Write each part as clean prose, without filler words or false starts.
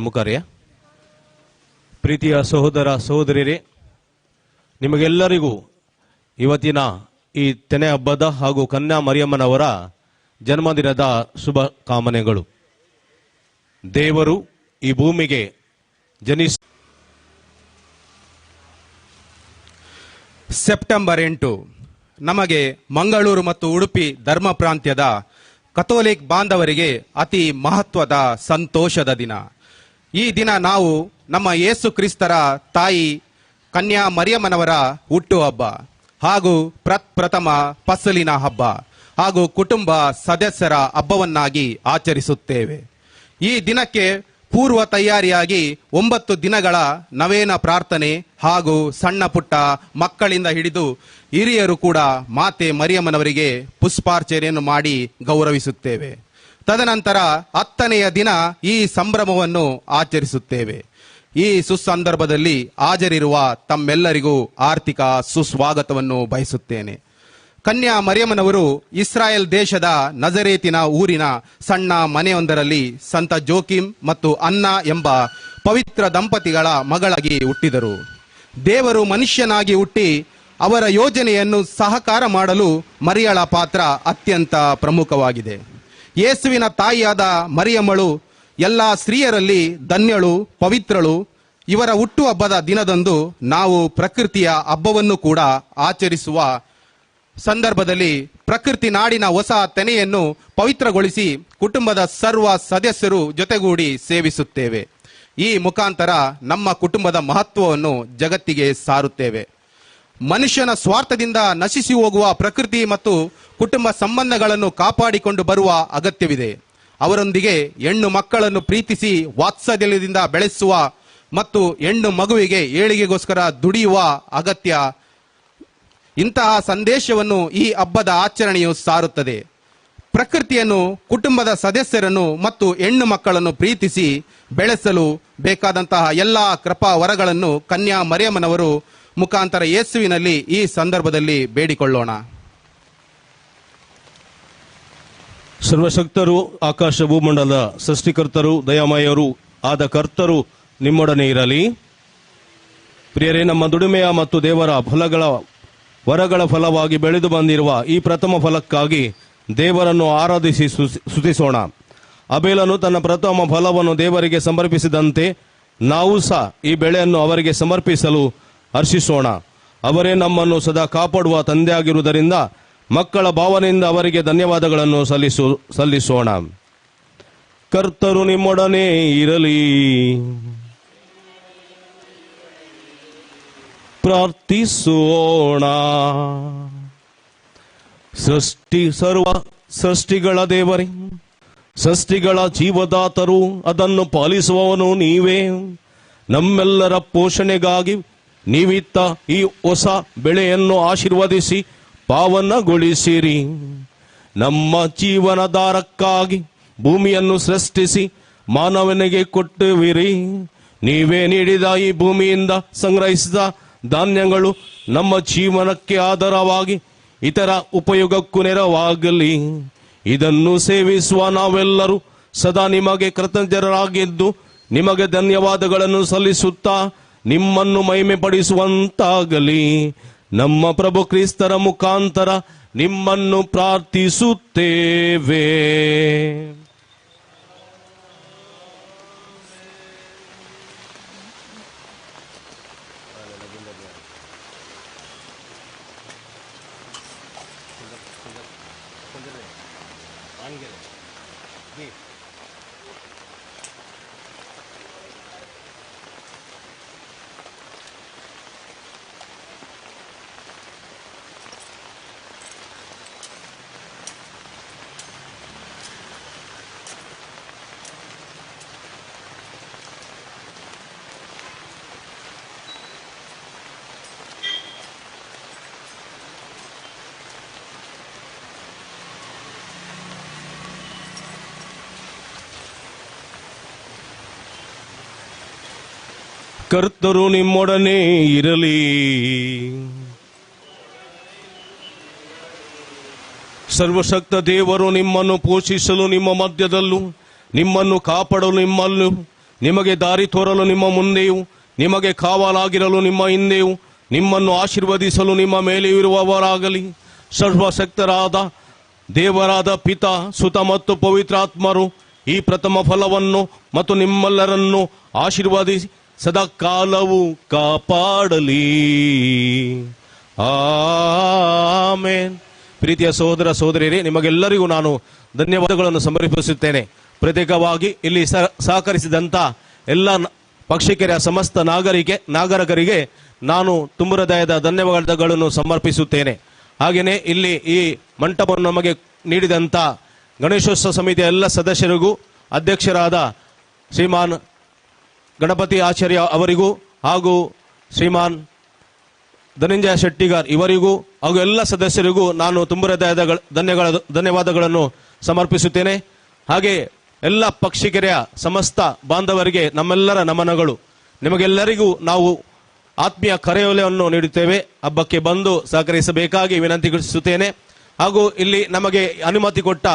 ಮುಖಾರ್ಯ. ಪ್ರೀತಿಯ ಸಹೋದರ ಸಹೋದರಿಯರೇ, ನಿಮಗೆಲ್ಲರಿಗೂ ಇವತ್ತಿನ ಈ ತೆನೆ ಹಬ್ಬದ ಹಾಗೂ ಕನ್ಯಾ ಮರಿಯಮ್ಮನವರ ಜನ್ಮದಿನದ ಶುಭ ಕಾಮನೆಗಳು. ದೇವರು ಈ ಭೂಮಿಗೆ ಜನಿಸ ಸೆಪ್ಟೆಂಬರ್ 8 ನಮಗೆ ಮಂಗಳೂರು ಮತ್ತು ಉಡುಪಿ ಧರ್ಮ ಪ್ರಾಂತ್ಯದ ಕಥೋಲಿಕ್ ಬಾಂಧವರಿಗೆ ಅತಿ ಮಹತ್ವದ ಸಂತೋಷದ ದಿನ. ಈ ದಿನ ನಾವು ನಮ್ಮ ಯೇಸು ಕ್ರಿಸ್ತರ ತಾಯಿ ಕನ್ಯಾ ಮರಿಯಮ್ಮನವರ ಹುಟ್ಟುಹಬ್ಬ ಹಾಗೂ ಪ್ರಥಮ ಫಸಲಿನ ಹಬ್ಬ ಹಾಗೂ ಕುಟುಂಬ ಸದಸ್ಯರ ಹಬ್ಬವನ್ನಾಗಿ ಆಚರಿಸುತ್ತೇವೆ. ಈ ದಿನಕ್ಕೆ ಪೂರ್ವ ತಯಾರಿಯಾಗಿ 9 ದಿನಗಳ ನವೇನ ಪ್ರಾರ್ಥನೆ ಹಾಗೂ ಸಣ್ಣ ಪುಟ್ಟ ಮಕ್ಕಳಿಂದ ಹಿಡಿದು ಹಿರಿಯರು ಕೂಡ ಮಾತೆ ಮರಿಯಮ್ಮನವರಿಗೆ ಪುಷ್ಪಾರ್ಚನೆಯನ್ನು ಮಾಡಿ ಗೌರವಿಸುತ್ತೇವೆ. ತದನಂತರ 10ನೆಯ ದಿನ ಈ ಸಂಭ್ರಮವನ್ನು ಆಚರಿಸುತ್ತೇವೆ. ಈ ಸುಸಂದರ್ಭದಲ್ಲಿ ಹಾಜರಿರುವ ತಮ್ಮೆಲ್ಲರಿಗೂ ಆರ್ಥಿಕ ಸುಸ್ವಾಗತವನ್ನು ಬಯಸುತ್ತೇನೆ. ಕನ್ಯಾ ಮರಿಯಮ್ಮನವರು ಇಸ್ರಾಯೇಲ್ ದೇಶದ ನಜರೇತಿನ ಊರಿನ ಸಣ್ಣ ಮನೆಯೊಂದರಲ್ಲಿ ಸಂತ ಜೋಕಿಮ್ ಮತ್ತು ಅನ್ನ ಎಂಬ ಪವಿತ್ರ ದಂಪತಿಗಳ ಮಗಳಾಗಿ ಹುಟ್ಟಿದರು. ದೇವರು ಮನುಷ್ಯನಾಗಿ ಹುಟ್ಟಿ ಅವರ ಯೋಜನೆಯನ್ನು ಸಹಕಾರ ಮಾಡಲು ಮರಿಯಳ ಪಾತ್ರ ಅತ್ಯಂತ ಪ್ರಮುಖವಾಗಿದೆ. ಯೇಸುವಿನ ತಾಯಿಯಾದ ಮರಿಯಮ್ಮಳು ಎಲ್ಲ ಸ್ತ್ರೀಯರಲ್ಲಿ ಧನ್ಯಳು, ಪವಿತ್ರಳು. ಇವರ ಹುಟ್ಟುಹಬ್ಬದ ದಿನದಂದು ನಾವು ಪ್ರಕೃತಿಯ ಹಬ್ಬವನ್ನು ಕೂಡ ಆಚರಿಸುವ ಸಂದರ್ಭದಲ್ಲಿ ಪ್ರಕೃತಿ ನಾಡಿನ ಹೊಸ ತೆನೆಯನ್ನು ಪವಿತ್ರಗೊಳಿಸಿ ಕುಟುಂಬದ ಸರ್ವ ಸದಸ್ಯರು ಜೊತೆಗೂಡಿ ಸೇವಿಸುತ್ತೇವೆ. ಈ ಮುಖಾಂತರ ನಮ್ಮ ಕುಟುಂಬದ ಮಹತ್ವವನ್ನು ಜಗತ್ತಿಗೆ ಸಾರುತ್ತೇವೆ. ಮನುಷ್ಯನ ಸ್ವಾರ್ಥದಿಂದ ನಶಿಸಿ ಹೋಗುವ ಪ್ರಕೃತಿ ಮತ್ತು ಕುಟುಂಬ ಸಂಬಂಧಗಳನ್ನು ಕಾಪಾಡಿಕೊಂಡು ಬರುವ ಅಗತ್ಯವಿದೆ. ಅವರೊಂದಿಗೆ ಹೆಣ್ಣು ಮಕ್ಕಳನ್ನು ಪ್ರೀತಿಸಿ ವಾತ್ಸಲ್ಯದಿಂದ ಬೆಳೆಸುವ ಮತ್ತು ಹೆಣ್ಣು ಮಗುವಿಗೆ ಏಳಿಗೆಗೋಸ್ಕರ ದುಡಿಯುವ ಅಗತ್ಯ. ಇಂತಹ ಸಂದೇಶವನ್ನು ಈ ಹಬ್ಬದ ಆಚರಣೆಯು ಸಾರುತ್ತದೆ. ಪ್ರಕೃತಿಯನ್ನು, ಕುಟುಂಬದ ಸದಸ್ಯರನ್ನು ಮತ್ತು ಹೆಣ್ಣು ಮಕ್ಕಳನ್ನು ಪ್ರೀತಿಸಿ ಬೆಳೆಸಲು ಬೇಕಾದಂತಹ ಎಲ್ಲ ಕೃಪಾ ವರಗಳನ್ನು ಕನ್ಯಾ ಮರಿಯಮ್ಮನವರು ಮುಖಾಂತರ ಯೇಸುವಿನಲ್ಲಿ ಈ ಸಂದರ್ಭದಲ್ಲಿ ಬೇಡಿಕೊಳ್ಳೋಣ. ಸರ್ವಶಕ್ತರು, ಆಕಾಶ ಭೂಮಂಡಲದ ಸೃಷ್ಟಿಕರ್ತರು, ದಯಾಮಯರು ಆದ ಕರ್ತರು ನಿಮ್ಮೊಡನೆ ಇರಲಿ. ಪ್ರಿಯರೇ, ನಮ್ಮ ದುಡಿಮೆಯ ಮತ್ತು ದೇವರ ಫಲಗಳ ವರಗಳ ಫಲವಾಗಿ ಬೆಳೆದು ಬಂದಿರುವ ಈ ಪ್ರಥಮ ಫಲಕ್ಕಾಗಿ ದೇವರನ್ನು ಆರಾಧಿಸಿ ಸ್ತುತಿಸೋಣ. ಅಬೇಲನು ತನ್ನ ಪ್ರಥಮ ಫಲವನ್ನು ದೇವರಿಗೆ ಸಮರ್ಪಿಸಿದಂತೆ ನಾವು ಸಹ ಈ ಬೆಳೆಯನ್ನು ಅವರಿಗೆ ಸಮರ್ಪಿಸಲು ಹರ್ಷಿಸೋಣ. ಅವರೇ ನಮ್ಮನ್ನು ಸದಾ ಕಾಪಾಡುವ ತಂದೆಯಾಗಿರುವುದರಿಂದ ಮಕ್ಕಳ ಭಾವನೆಯಿಂದ ಅವರಿಗೆ ಧನ್ಯವಾದಗಳನ್ನು ಸಲ್ಲಿಸೋಣ. ಕರ್ತರು ನಿಮ್ಮೊಡನೆ ಇರಲಿ. ಪ್ರಾರ್ಥಿಸೋಣ. ಸರ್ವ ಸೃಷ್ಟಿಗಳ ದೇವರೇ, ಸೃಷ್ಟಿಗಳ ಜೀವದಾತರು, ಅದನ್ನು ಪಾಲಿಸುವವನು ನೀವೇ. ನಮ್ಮೆಲ್ಲರ ಪೋಷಣೆಗಾಗಿ ನೀವಿತ್ತ ಈ ಹೊಸ ಬೆಳೆಯನ್ನು ಆಶೀರ್ವದಿಸಿ ಪಾವನಗೊಳಿಸಿರಿ. ನಮ್ಮ ಜೀವನದಾರಕ್ಕಾಗಿ ಭೂಮಿಯನ್ನು ಸೃಷ್ಟಿಸಿ ಮಾನವನಿಗೆ ಕೊಟ್ಟುವಿರಿ. ನೀವೇ ನೀಡಿದ ಈ ಭೂಮಿಯಿಂದ ಸಂಗ್ರಹಿಸಿದ ಧಾನ್ಯಗಳು ನಮ್ಮ ಜೀವನಕ್ಕೆ ಆಧಾರವಾಗಿ ಇತರ ಉಪಯೋಗಕ್ಕೂ ನೆರವಾಗಲಿ. ಇದನ್ನು ಸೇವಿಸುವ ನಾವೆಲ್ಲರೂ ಸದಾ ನಿಮಗೆ ಕೃತಜ್ಞರಾಗಿದ್ದು ನಿಮಗೆ ಧನ್ಯವಾದಗಳನ್ನು ಸಲ್ಲಿಸುತ್ತಾ ನಿಮ್ಮನ್ನು ಮಹಿಮೆ ಪಡಿಸುವಂತಾಗಲಿ. ನಮ್ಮ ಪ್ರಭು ಕ್ರಿಸ್ತರ ಮುಖಾಂತರ ನಿಮ್ಮನ್ನು ಪ್ರಾರ್ಥಿಸುತ್ತೇವೆ. ಕರ್ತರು ನಿಮ್ಮೊಡನೆ ಇರಲಿ. ಸರ್ವಶಕ್ತ ದೇವರು ನಿಮ್ಮನ್ನು ಪೋಷಿಸಲು ನಿಮ್ಮ ಮಧ್ಯದಲ್ಲೂ, ನಿಮ್ಮನ್ನು ಕಾಪಾಡಲು ನಿಮ್ಮಲ್ಲೂ, ನಿಮಗೆ ದಾರಿ ತೋರಲು ನಿಮ್ಮ ಮುಂದೆಯೂ, ನಿಮಗೆ ಕಾವಲಾಗಿರಲು ನಿಮ್ಮ ಹಿಂದೆಯೂ, ನಿಮ್ಮನ್ನು ಆಶೀರ್ವದಿಸಲು ನಿಮ್ಮ ಮೇಲೆ ಇರುವವರಾಗಲಿ. ಸರ್ವಶಕ್ತರಾದ ದೇವರಾದ ಪಿತ, ಸುತ ಮತ್ತು ಪವಿತ್ರಾತ್ಮರು ಈ ಪ್ರಥಮ ಫಲವನ್ನು ಮತ್ತು ನಿಮ್ಮೆಲ್ಲರನ್ನು ಆಶೀರ್ವದಿಸಿ ಸದಾಕಾಲವೂ ಕಾಪಾಡಲಿ. ಆಮೇನ್. ಪ್ರೀತಿಯ ಸಹೋದರ ಸಹೋದರಿಯರೇ, ನಿಮಗೆಲ್ಲರಿಗೂ ನಾನು ಧನ್ಯವಾದಗಳನ್ನು ಸಮರ್ಪಿಸುತ್ತೇನೆ. ಪ್ರತ್ಯೇಕವಾಗಿ ಇಲ್ಲಿ ಸಹಕರಿಸಿದಂಥ ಎಲ್ಲ ಪಕ್ಷಿಕೆರೆಯ ಸಮಸ್ತ ನಾಗರಿಕರಿಗೆ ನಾನು ತುಂಬ ಹೃದಯದ ಧನ್ಯವಾದಗಳನ್ನು ಸಮರ್ಪಿಸುತ್ತೇನೆ. ಹಾಗೆಯೇ ಇಲ್ಲಿ ಈ ಮಂಟಪವನ್ನು ನಮಗೆ ನೀಡಿದಂಥ ಗಣೇಶೋತ್ಸವ ಸಮಿತಿಯ ಎಲ್ಲ ಸದಸ್ಯರಿಗೂ, ಅಧ್ಯಕ್ಷರಾದ ಶ್ರೀಮಾನ್ ಗಣಪತಿ ಆಚಾರ್ಯ ಅವರಿಗೂ ಹಾಗೂ ಶ್ರೀಮಾನ್ ಧನಂಜಯ ಶೆಟ್ಟಿಗಾರ್ ಇವರಿಗೂ ಹಾಗೂ ಎಲ್ಲ ಸದಸ್ಯರಿಗೂ ನಾನು ತುಂಬ ಹೃದಯದ ಧನ್ಯವಾದಗಳನ್ನು ಸಮರ್ಪಿಸುತ್ತೇನೆ. ಹಾಗೆ ಎಲ್ಲ ಪಕ್ಷಿಕೆರೆಯ ಸಮಸ್ತ ಬಾಂಧವರಿಗೆ ನಮ್ಮೆಲ್ಲರ ನಮನಗಳು. ನಿಮಗೆಲ್ಲರಿಗೂ ನಾವು ಆತ್ಮೀಯ ಕರೆಯೋಲೆಯನ್ನು ನೀಡುತ್ತೇವೆ. ಹಬ್ಬಕ್ಕೆ ಬಂದು ಸಹಕರಿಸಬೇಕಾಗಿ ವಿನಂತಿಸುತ್ತೇನೆ. ಹಾಗೂ ಇಲ್ಲಿ ನಮಗೆ ಅನುಮತಿ ಕೊಟ್ಟ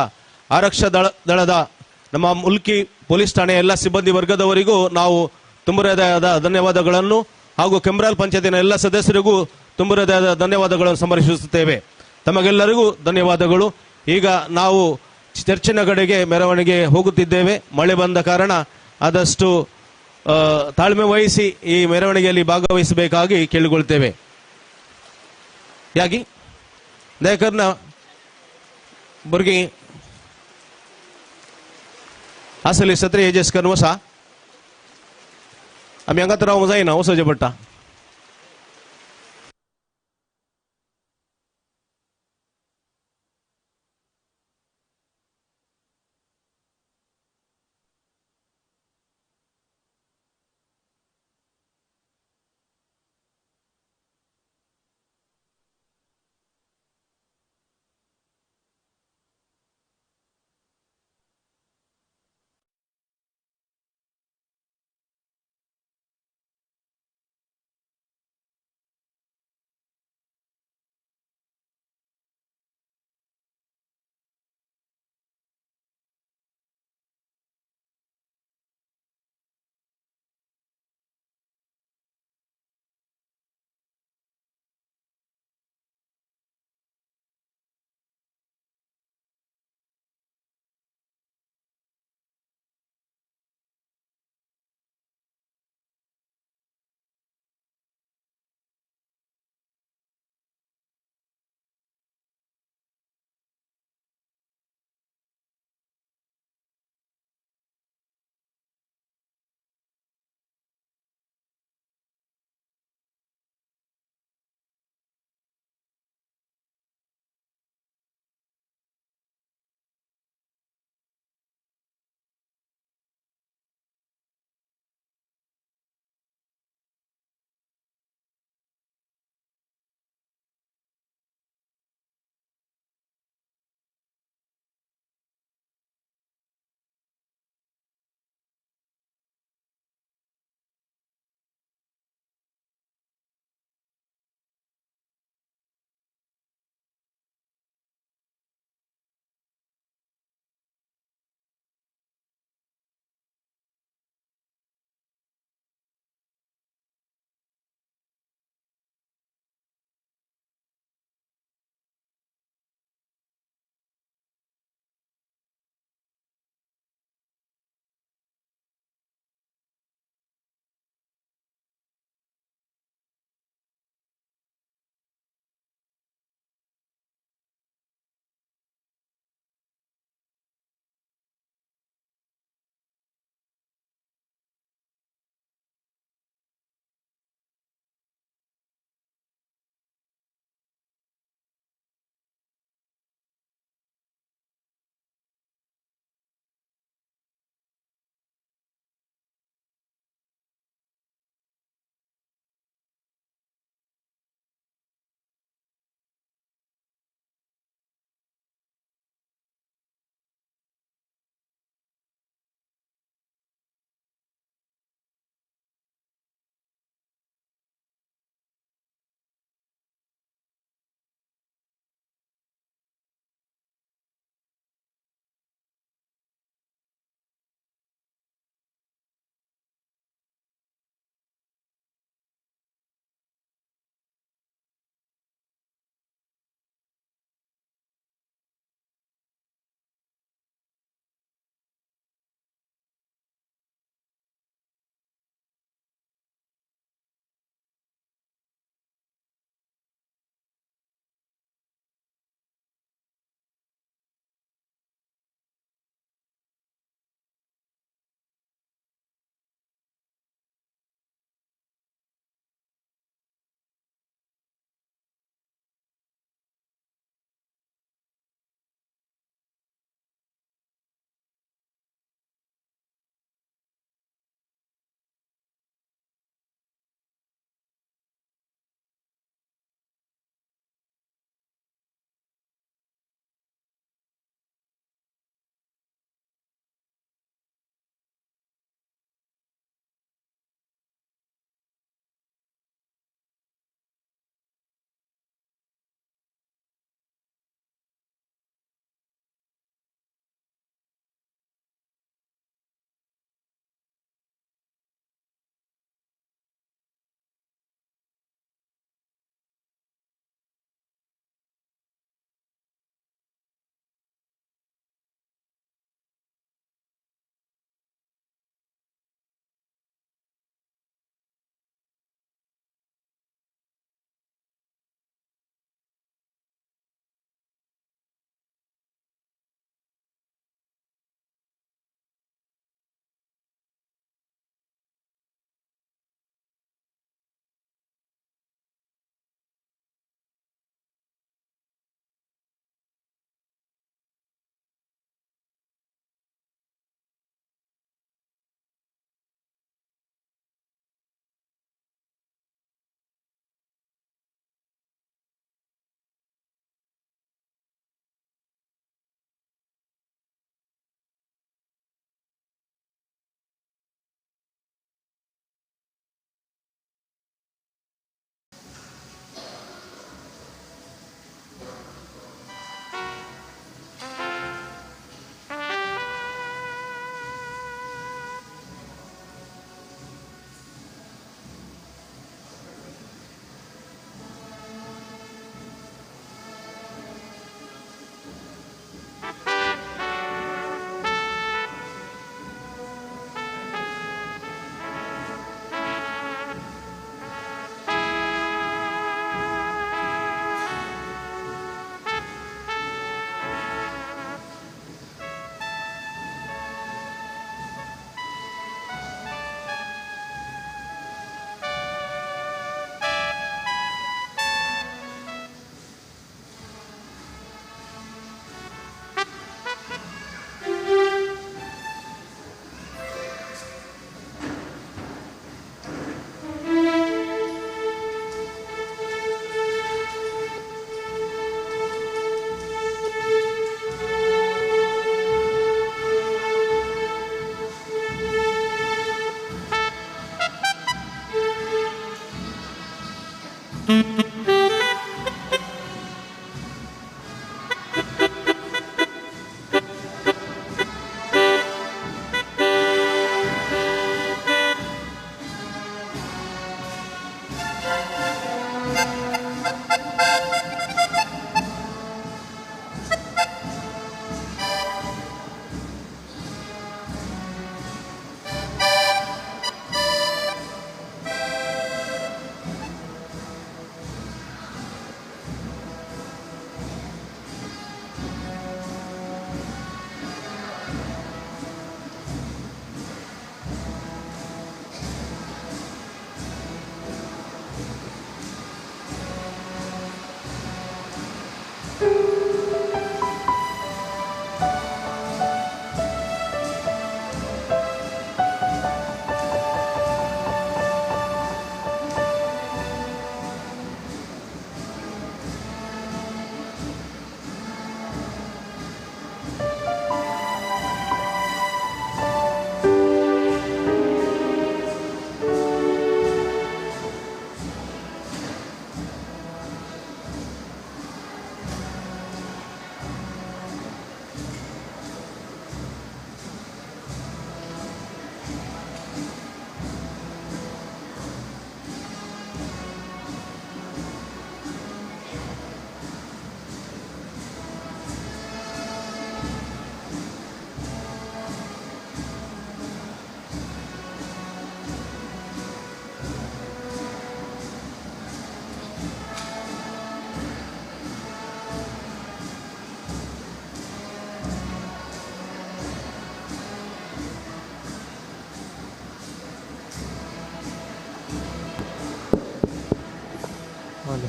ಆರಕ್ಷಕ ದಳದ ನಮ್ಮ ಮುಲ್ಕಿ ಪೊಲೀಸ್ ಠಾಣೆಯ ಎಲ್ಲ ಸಿಬ್ಬಂದಿ ವರ್ಗದವರಿಗೂ ನಾವು ತುಂಬ ಹೃದಯದ ಧನ್ಯವಾದಗಳನ್ನು ಹಾಗೂ ಕೆಮ್ರಾಲ್ ಪಂಚಾಯತಿನ ಎಲ್ಲ ಸದಸ್ಯರಿಗೂ ತುಂಬ ಹೃದಯದ ಧನ್ಯವಾದಗಳನ್ನು ಸಮರ್ಪಿಸುತ್ತೇವೆ. ತಮಗೆಲ್ಲರಿಗೂ ಧನ್ಯವಾದಗಳು. ಈಗ ನಾವು ಚರ್ಚಿನ ಕಡೆಗೆ ಮೆರವಣಿಗೆ ಹೋಗುತ್ತಿದ್ದೇವೆ. ಮಳೆ ಬಂದ ಕಾರಣ ಆದಷ್ಟು ತಾಳ್ಮೆ ವಹಿಸಿ ಈ ಮೆರವಣಿಗೆಯಲ್ಲಿ ಭಾಗವಹಿಸಬೇಕಾಗಿ ಕೇಳಿಕೊಳ್ತೇವೆ. ಯಾಗಿ ದಯಕರ್ನ ಭುರಗೀ असली सतरे एजेस करून वसा आमी हांगात रावंक जायना, वचचें पडटा.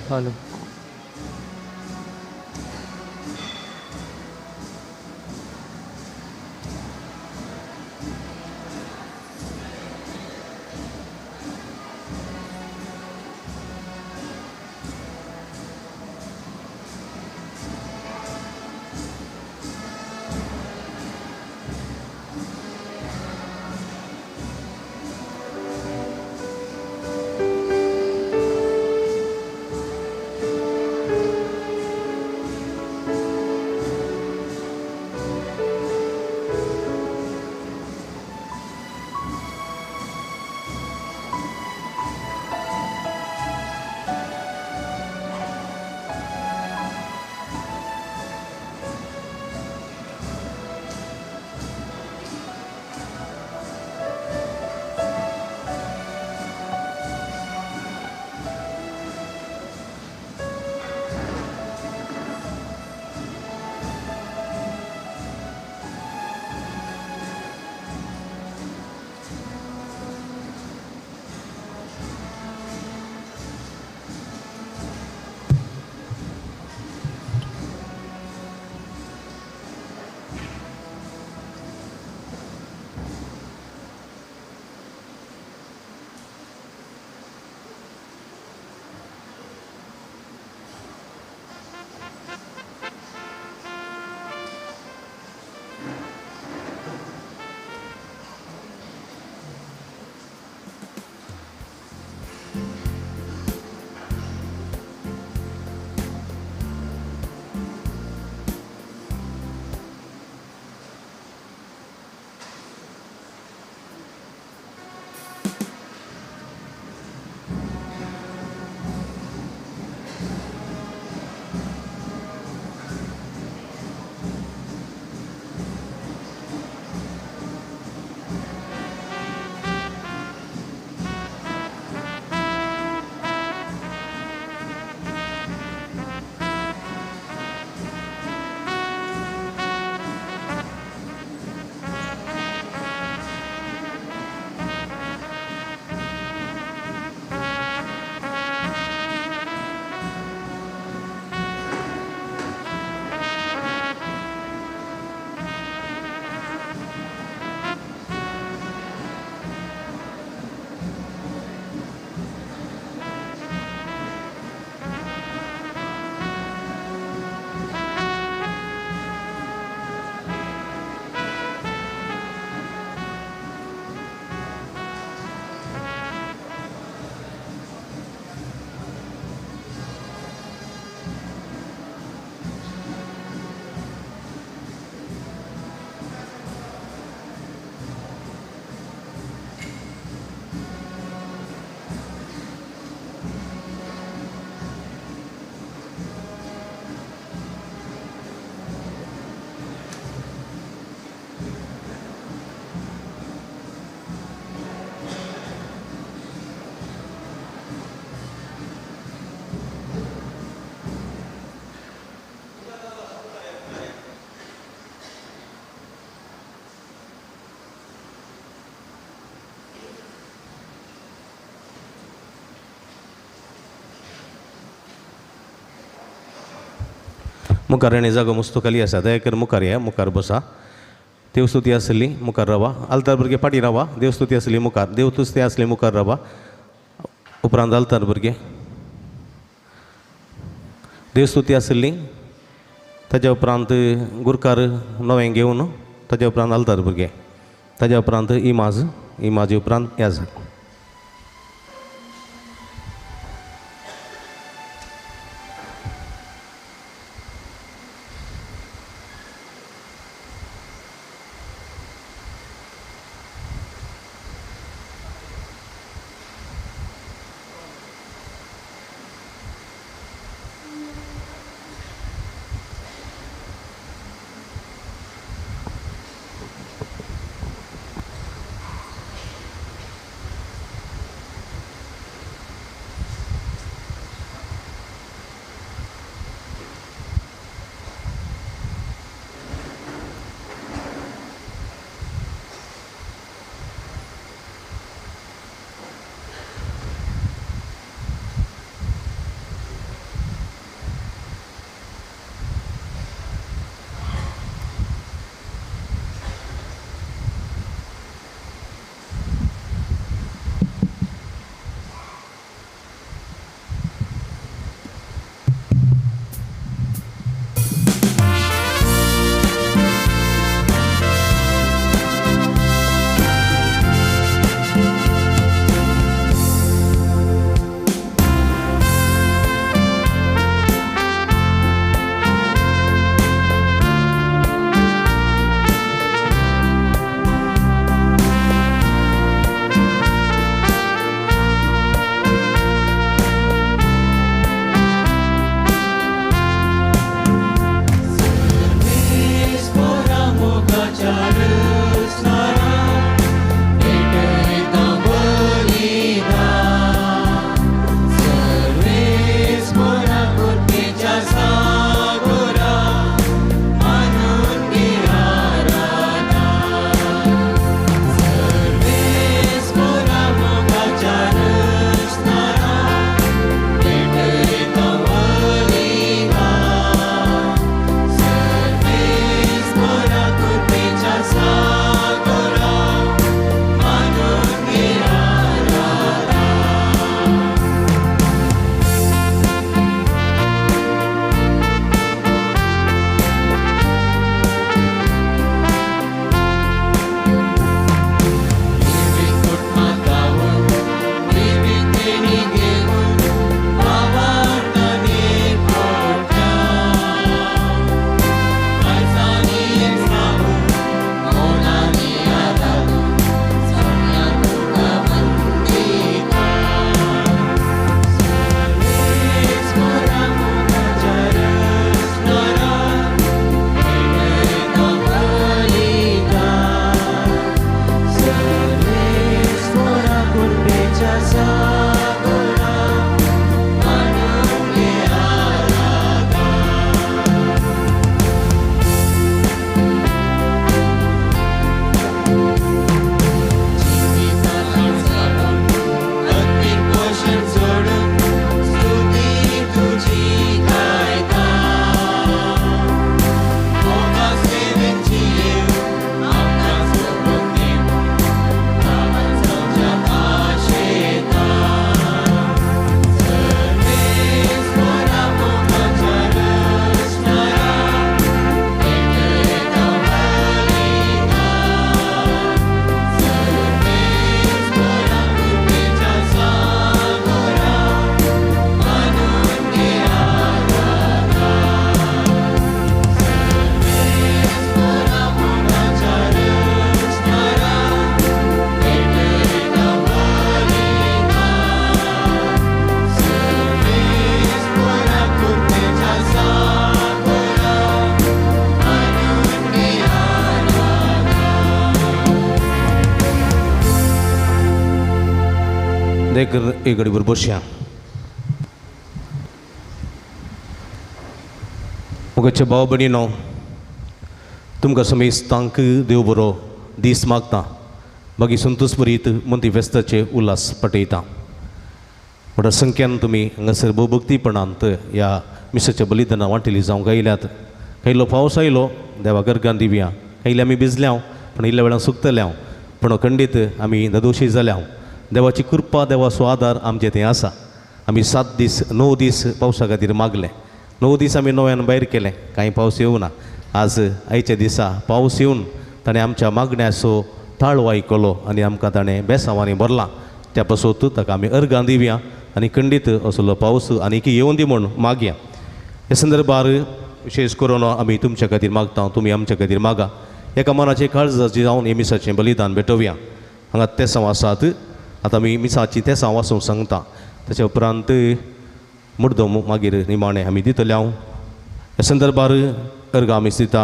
Hello. मुखार आनी जागो मस्तो खाली आसा, दया कर मुखार या, मुखार बसा। देवस्तुती आसली मुखार रावा, आल्तार भुरगे फाटीं रावा। देवस्तुती आसली मुखार, देवस्तुती आसली मुखार रावा, उपरांत आल्तार भुरगे। देवस्तुती आसली ताज्या उपरांत गुरकार नवें घेवन, ताज्या उपरांत आल्तार भुरगे, ताज्या उपरांत इमाज, इमाजी उपरांत याज। देख एक घड़ी बसया। मुखाचे भाव भयणीनो, तुमकां समेस्तांक देव बरो दीस मागता, मागीर संतोष भरीत मंती फेस्ताचे उल्हास पटयता। व्हडा संख्यान तुमी हांगासर भोवभक्तीपणांत ह्या मिसाच्या बलिदानां वांटेली जावंक आयल्यात. खंयलो पावस आयलो देवा गर्गान दिवया, खंयले आमी भिजले हांव पूण इल्ल्या वेळान सुकतले हांव, पूण खंडीत आमी नदोशी जाले हांव. देवाची कृपा देवाचो आदार आमचे थंय आसा. आमी 7 दीस 9 दीस पावसा खातीर मागले, 9 दीस आमी नव्यान भायर केलें, कांय पावस येवना. आज आयच्या दिसा पावस येवन ताणें आमच्या मागण्याचो ताळो आयकलो आनी आमकां ताणें बेसांवांनी भरलां. त्या पासत ताका आमी अर्गां दिवया आनी खंडीत असलो पावस आनीक येवन दी म्हूण मागया. ह्या संदर्भार विशेष करून आमी तुमच्या खातीर मागता, तुमी आमच्या खातीर मागा. एका मनाचे काळजाचे जावन हे मिसाचें बलिदान भेटोवया. हांगा तेसांव आसात, आतां आमी मिसाची तेसांव वाचूंक सांगता, ताच्या उपरांत मुर्दम मागीर निमाणें आमी दितले हांव. ह्या संदर्भार अर्गां आमी दिता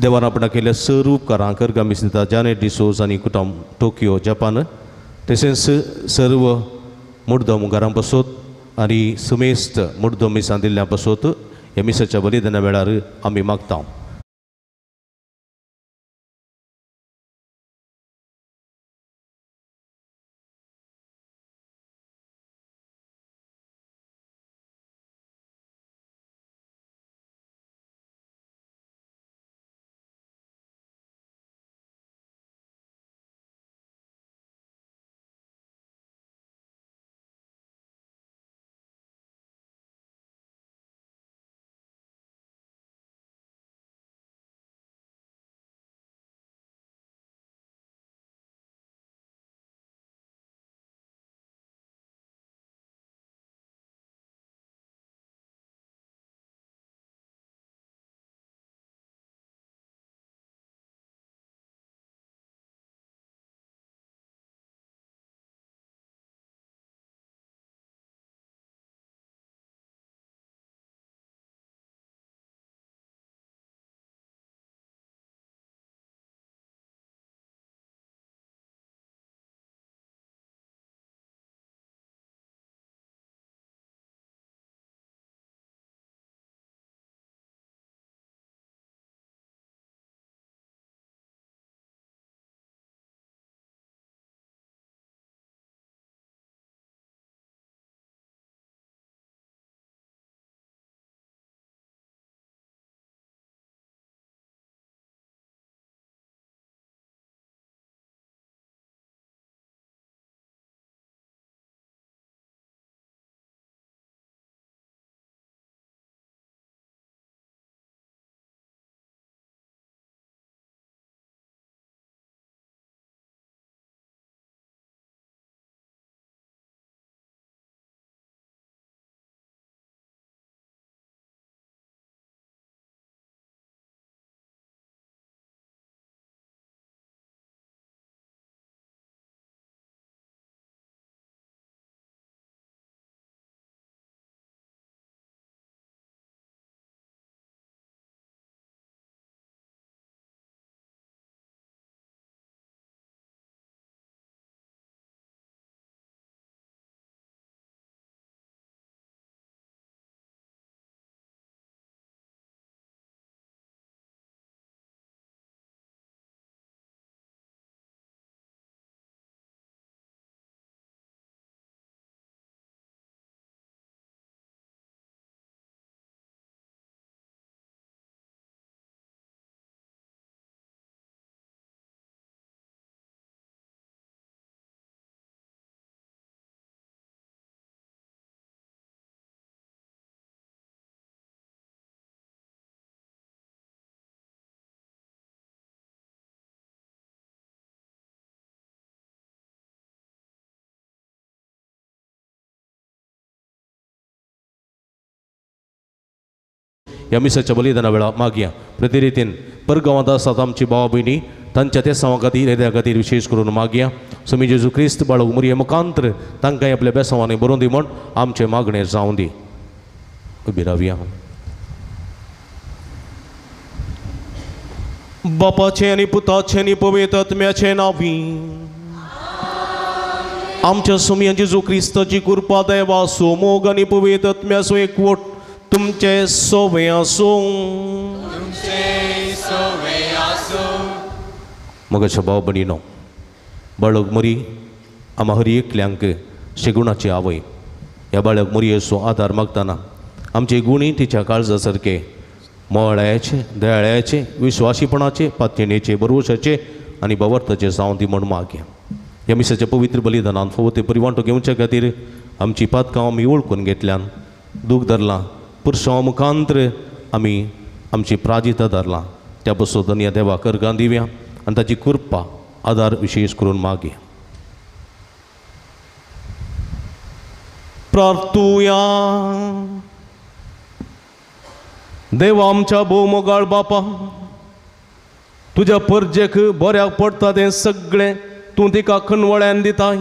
देवान आपणा केल्ल्या सर्व उपकारांक अर्गां आमी दिता जानेट डिसोज आनी कुटुंब टोकियो जपान, तशेंच सर्व मुर्दम घरां पासत आनी सुमेस्त मुर्दम मिसां दिल्ल्या पासत ह्या मिसाच्या बलिदाना वेळार आमी मागता. ह्या मिसाच्या बलिदाना वेळा मागया. प्रतिरितीन परगांवांत आसात आमची भावा भयणी तांच्या तेसांवा खातीर हेद्या खातीर विशेष करून मागया. स्वामी जेजू क्रिस्त बाळग मुरये मुखांत्र तांकां आपल्या बेसांवांनी बरोवन दी म्हूण आमचें मागणें जावं दी. उबी रावया. बापाचें आनी पुताचें आनी पवित्र आत्म्याचें नांवी आमच्या स्वामी जेजू क्रिस्ताची कृपा देवाचो मोग आनी पवित्र आत्म्याचो एकवट तुमचे सोवे आसूं. मगाच्या भाव भयणीनो, बाळग मरी आमा हर एकल्यांक शेगुणाची आवय ह्या बाळग मरयेचो आदार मागतना आमचे गुणी तिच्या काळजा सारके मोळ्याचे, दयाळ्याचे, विश्वासीपणाचे, पातयेचे, भरवशाचे आनी बवर्थाचे जावं दी म्हूण मागया. ह्या मिसाच्या पवित्र बलिदानान फावो ते परिवांटो घेवच्या खातीर आमची पातकां आमी वळखून घेतल्यान दूख धरलां, पुरसांव मुखांत्र आमी आमची प्राजिता धरलां. त्या बसो धन्य देवा करगां दिव्या आनी ताची कृपा आदार विशेश करून मागया. प्रार्थुया. देवा आमच्या भोव मोगाळ बापा, तुज्या परजेक बऱ्याक पडटा तें सगळें तूं तिका खणवळ्यान दिताय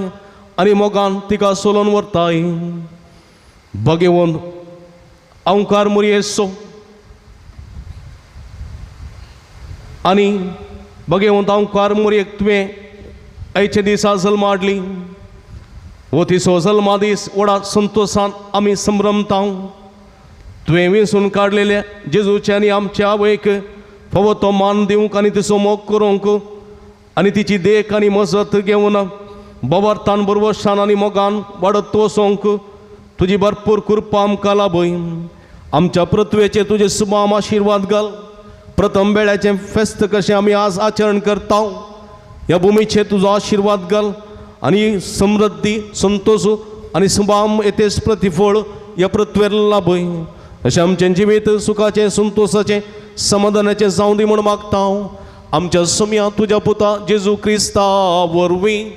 आनी मोगान तिका सोलोवन व्हरताय. बगेवन अंकार मुरयेसो आनी बगेवन अंकार मुरयेक तुवें आयचे दिसा जल्मा हाडली. हो तिचो जल्मा दीस व्हडा संतोशान आमी संभ्रमता. तुवें वेंचून काडलेल्या जेजूचे आनी आमच्या आवयक फावो तो मान दिवंक आनी तिचो मोग करूंक आनी तिची देख आनी मजत घेवन बवर्थान बरवशान आनी मोगान वाडत वचोंक तुजी भरपूर कृपा आमकां लाभय. आमच्या पृथ्वेचेर तुजे सुबाम आशिर्वाद घाल. प्रथम वेळाचें फेस्त कशें आमी आज आचरण करता, ह्या भुमीचेर तुजो आशिर्वाद घाल आनी समृद्धी, संतोष आनी सुबाम येतेच प्रतिफळ ह्या पृथ्वेर लाभय. अशें आमचें जिवीत सुखाचें, संतोशाचें, समाधानाचें जावं दी म्हूण मागता हांव. आमच्या सोम्या तुज्या पुता जेजू क्रिस्ता वरवीं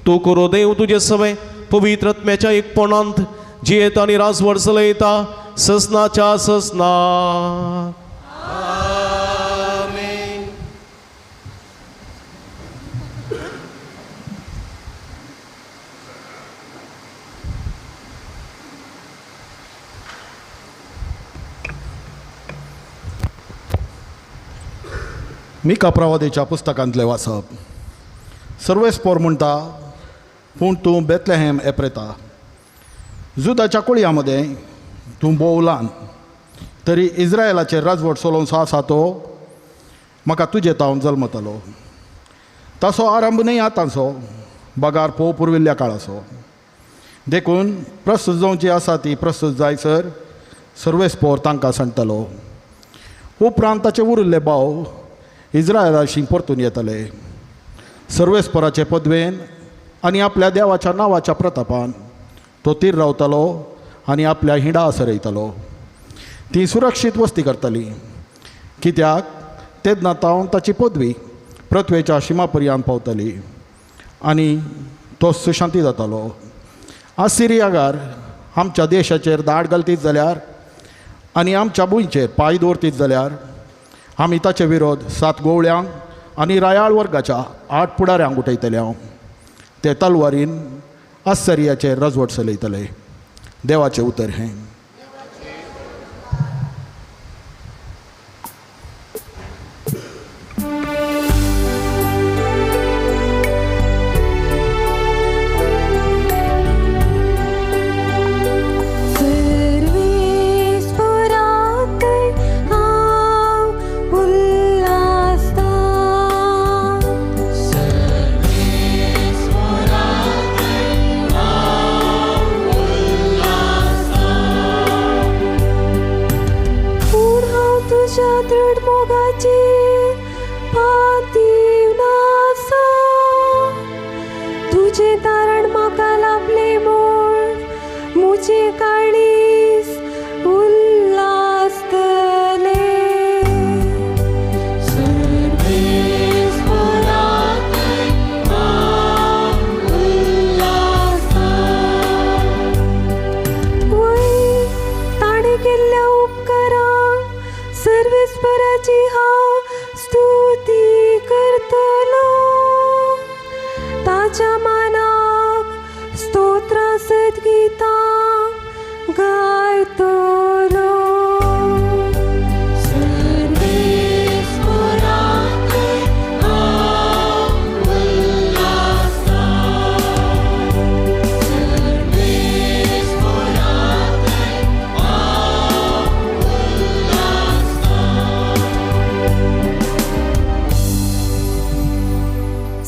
तूं करो देव तुजे सवे पवित्र आत्म्याच्या एकपणांत जियेता आनी राजवट चलयता ससनाच्या ससना. मिका प्रवादेच्या पुस्तकांतलें वाचप. सर्वेस्पोर म्हणटा, पूण तूं बेतलेहेम एप्रेता, जुदाच्या कुळया मदें तूं भोव ल्हान, तरी इस्रायलाचेर राजवट चलोवचो आसा तो म्हाका तुजे तावन जल्मतलो. ताचो आरंभ न्हय आतांचो, बगार पोव पुर्विल्ल्या काळाचो. देखून प्रस्तुत जावची आसा ती प्रस्तुत जायसर सर्वेस्पोर तांकां सांगतलो. उपरांत ताचे उरिल्ले भाव इस्रायलाशी परतून येतले. सर्वेस्पोराचे पदवेन आनी आपल्या देवाच्या नांवाच्या प्रतापान तो तीर रावतलो आनी आपल्या हिंडा सरयतलो. ती सुरक्षीत वस्ती करतली, कित्याक तेन्ना तावन ताची पदवी पृथ्वेच्या शिमा पर्यंत पावतली आनी तो सुशांती जातालो. आसिरियागार आमच्या देशाचेर दाड घालतीत जाल्यार आनी आमच्या भुंयचेर पांय दवरतीत जाल्यार आमी ताचे विरोध 7 गोवळ्यांक आनी रायाळ वर्गाच्या 8 पुडाऱ्यांक उठयतले. हांव ते तलवारीन आसरियाचेर रजवट चलयतले. देवाचें उतर हें.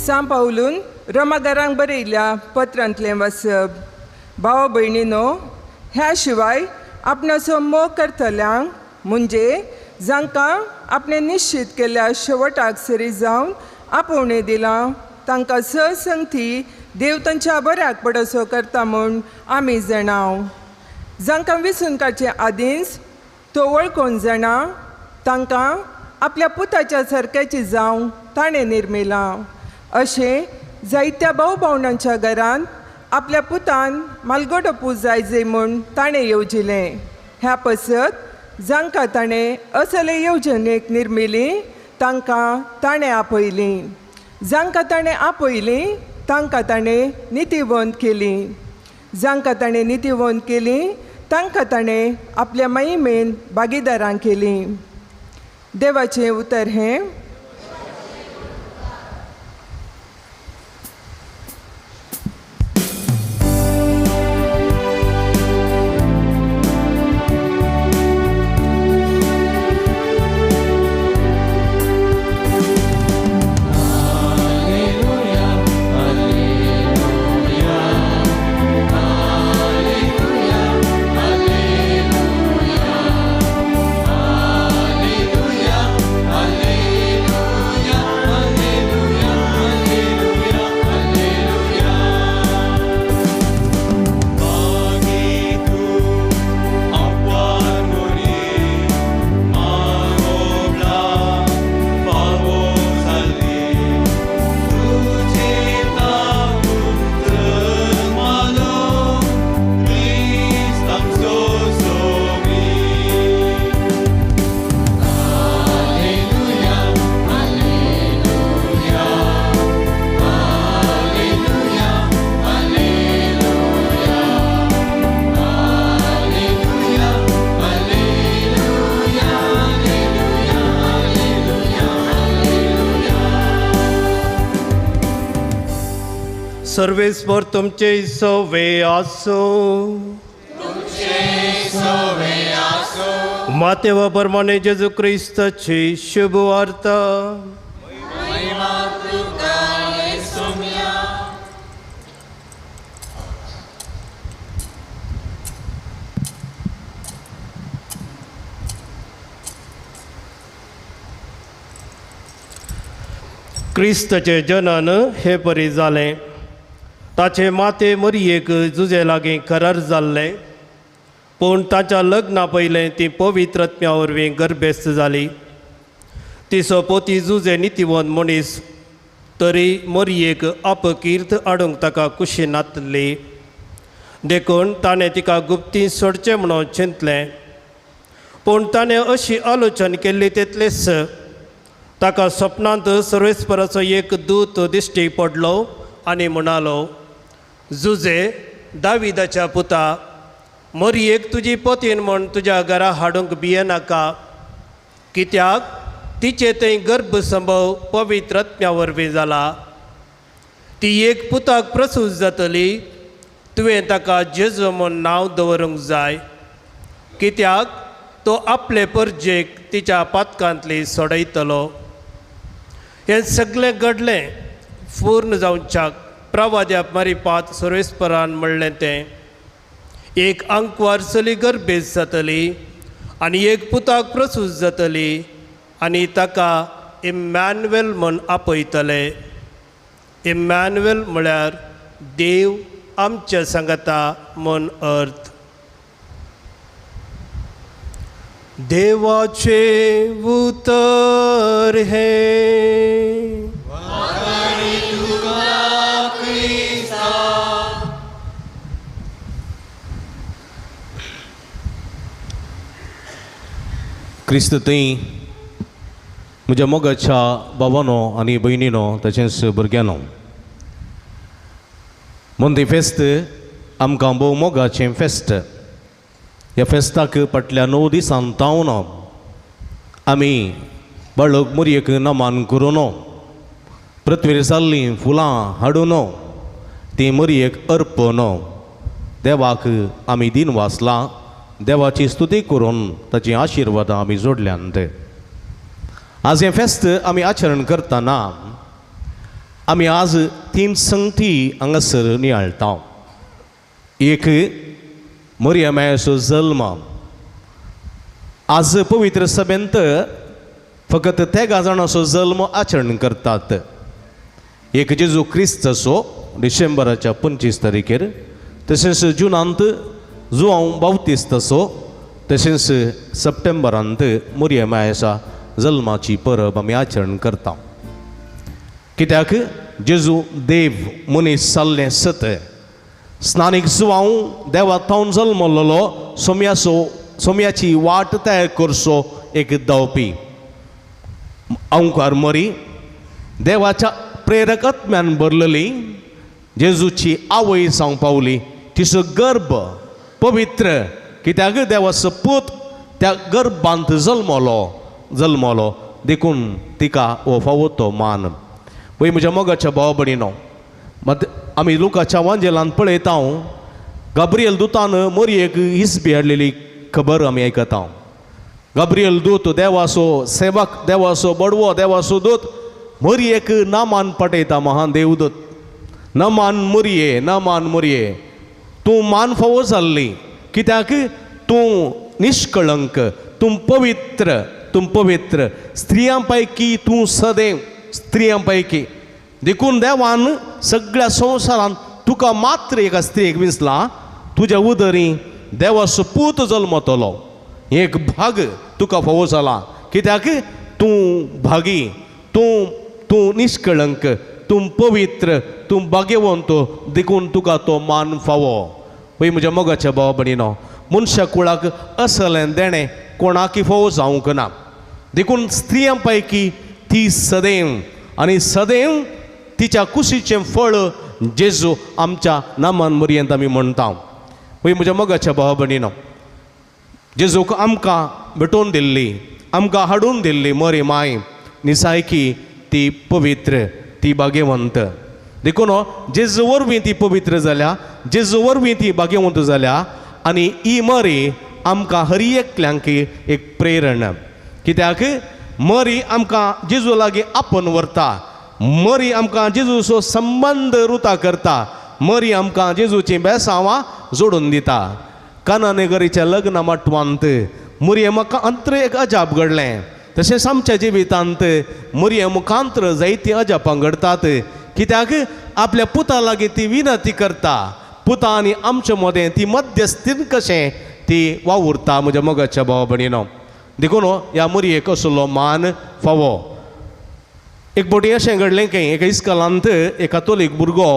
सांपावलून रोमागारांक बरयल्या पत्रांतलें वाचप. भाव भयणीनो, ह्या शिवाय आपणाचो मोग करतल्यांक म्हणजे जांकां आपणें निश्चित केल्ल्या शेवटाक सरी जावन आपोवणें दिलां तांकां सहसंगती देव तांच्या बऱ्याक पडसो करता म्हूण आमी जाणाव. जांकां विसून काडचे आदींच तो वळखून जाणा तांकां आपल्या पुताच्या सारक्याची जावं ताणें निर्मिलां. अशें जायत्या भाव भावणांच्या घरांत आपल्या पुतान मालगोडो पूत जाय म्हूण ताणें येवजिलें. ह्या पसत जांकां ताणें असले येवजणेक निर्मिली तांकां ताणें आपयलीं, जांकां ताणें आपयलीं तांकां ताणें नितीवंत केली, जांकां ताणें नितीवंत केली तांकां ताणें आपल्या महिमेन भागीदारां केलीं. देवाचें उतर हें. सर्वेस्पर तुमचे सवे आसो. मातेवा प्रमाणे जेजू क्रिस्ताची शुभ वार्ता. क्रिस्ताचे जनन हे परी जालें. ताचे माते मरयेक जुजे लागीं करार जाल्लें, पूण ताच्या लग्ना पयलें ती पवित्र आत्म्या वरवीं गर्भेस्त जाली. तिचो पोती जुजे नितीवंत मनीस तरी मरयेक अपकीर्त हाडूंक ताका खुशी नातली, देखून ताणें तिका गुप्ती सोडचें म्हणून चिंतलें. पूण ताणें अशी आलोचन केल्ली तितलेच ताका सपनांत सर्वेस्पराचो एक दूत दिश्टी पडलो आनी म्हणालो, जुजे दाविदाच्या पुता, मरयेक तुजी पतीन म्हूण तुज्या घरा हाडूंक भियेनाका, कित्याक तिचे थंय गर्भसंभव पवित्र आत्म्या वरवीं जाला. ती एक पुताक प्रसूत जातली, तुवें ताका जेजू म्हूण नांव दवरूंक जाय, कित्याक तो आपले परजेक तिच्या पातकांतली सोडयतलो. हें सगळें घडलें पूर्ण जावच्याक प्रवाद्या मारिपात सर्वेस्परान म्हणलें तें, एक आंकवार चली गर्भेस्त जातली आनी एक पुताक प्रसूत जातली आनी ताका इम्मॅन्युएल म्हूण आपयतले. इम्मॅन्युएल म्हळ्यार देव आमच्या सांगाता म्हूण अर्थ. देवाचें उतर हें. क्रिस्त थंय म्हज्या मोगाच्या भावानो आनी भयणीनो तशेंच भुरग्यांनो, मोंदी फेस्त आमकां भोव मोगाचें फेस्त. ह्या फेस्ताक फाटल्या 9 दिसां तावन आमी बाळक मोरयेक नमन करून पृथ्वीर जाल्लीं फुलां हाडून तीं मोरयेक अर्पण देवाक आमी दिन वाचलां, देवाची स्तुती करून ताची आशिर्वादां आमी जोडल्यांत. आज हें फेस्त आमी आचरण करतना आमी आज 3 संगती हांगासर नियाळटा. एक मरिया मायेचो जल्म, आज पवित्र सभेंत फकत तेगा जाणांचो जल्म आचरण करतात. एक जेजू क्रिस्ताचो डिसेंबराच्या 25 तारखेर, तशेंच जुनांत जुआंव बावतिस्ताचो, तशेंच सप्टेंबरांत मोरये मायेच्या जल्माची परब आमी आचरण करता. कित्याक जेजू देव मनीस जाल्लें सत. स्नानीक जुआंव देवा थावन जल्मल्लो सोम्याचो सोम्याची वाट तयार करचो एक धांवपी. अंकार मरी देवाच्या प्रेरक आत्म्यान भरलेली जेजूची आवय जावंक पावली. तिचो गर्भ पवित्र, कित्याक देवाचो पूत त्या गर्भांत जल्मलो जल्मलो देखून तिका हो फावो तो मान. पळय म्हज्या मोगाच्या भाव भयणीनो, मात आमी लुकाच्या वांजेलान पळयता गाब्रियल दुतान मोरयेक हिसबी हाडलेली खबर आमी आयकता. गाब्रियल दूत देवाचो सेवक, देवाचो बडवो, देवाचो दूत मोरयेक नामान पाठयता. महान देवदूत नमान मोरये, नमान मोरये, तूं मान फावो जाल्ली, कित्याक तूं निष्कळंक, तूं पवित्र, तूं पवित्र, स्त्रियां पैकी तूं सदैव स्त्रियां पैकी. देखून देवान सगळ्या संवसारान तुका मात्र एका स्त्रियेक विंचला. तुज्या उदरी देवाचो पूत जल्मतलो, एक भाग तुका फावो जाला, कित्याक तूं भागी, तूं तूं निष्कळंक, तूं पवित्र, तूं भाग्यवंत, देखून तुका तो मान फावो. पळय म्हज्या मोगाच्या भाव भयणीनो, मनशा कुळाक असलें देणें कोणाकी फावो जावंक ना. देखून स्त्रियां पैकी ती सदैव आनी सदैव तिच्या कुशीचें फळ जेजू आमच्या नामान मोरयेंत आमी म्हणटा. पळय म्हज्या मोगाच्या भाव भयणीनो, जेजूक आमकां भेटोवन दिल्ली, आमकां हाडून दिल्ली मोरी माय निसायकी ती पवित्र, ती भाग्यवंत. देखून जेजू वरवीं ती पवित्र जाल्या, जेजू वरवीं ती भाग्यवंत जाल्या. आनी ही मरी आमकां हर एकल्यांक एक प्रेरणा, कित्याक मरी आमकां जेजू लागीं आपोवन व्हरता, मरी आमकां जेजूचो संबंद रुता करता, मरी आमकां जेजूचीं बेसांवां जोडून दिता. कानानगरीच्या लग्न माटवांत मोरये मुखांत्र एक अजाप घडलें, तशेंच आमच्या जिवितांत मोरये मुखांत्र जायतीं अजापां घडतात. कित्याक आपल्या पुता लागीं ती विनंती करता, पुता आनी आमचे मदें ती मध्यस्थीन कशें ती वावुरता. म्हज्या मोगाच्या भाव भयणीनो, देखून ह्या मोरयेक असलो मान फावो. एक फावटी अशें घडलें की एका इस्कॉलांत एक कातोलीक भुरगो,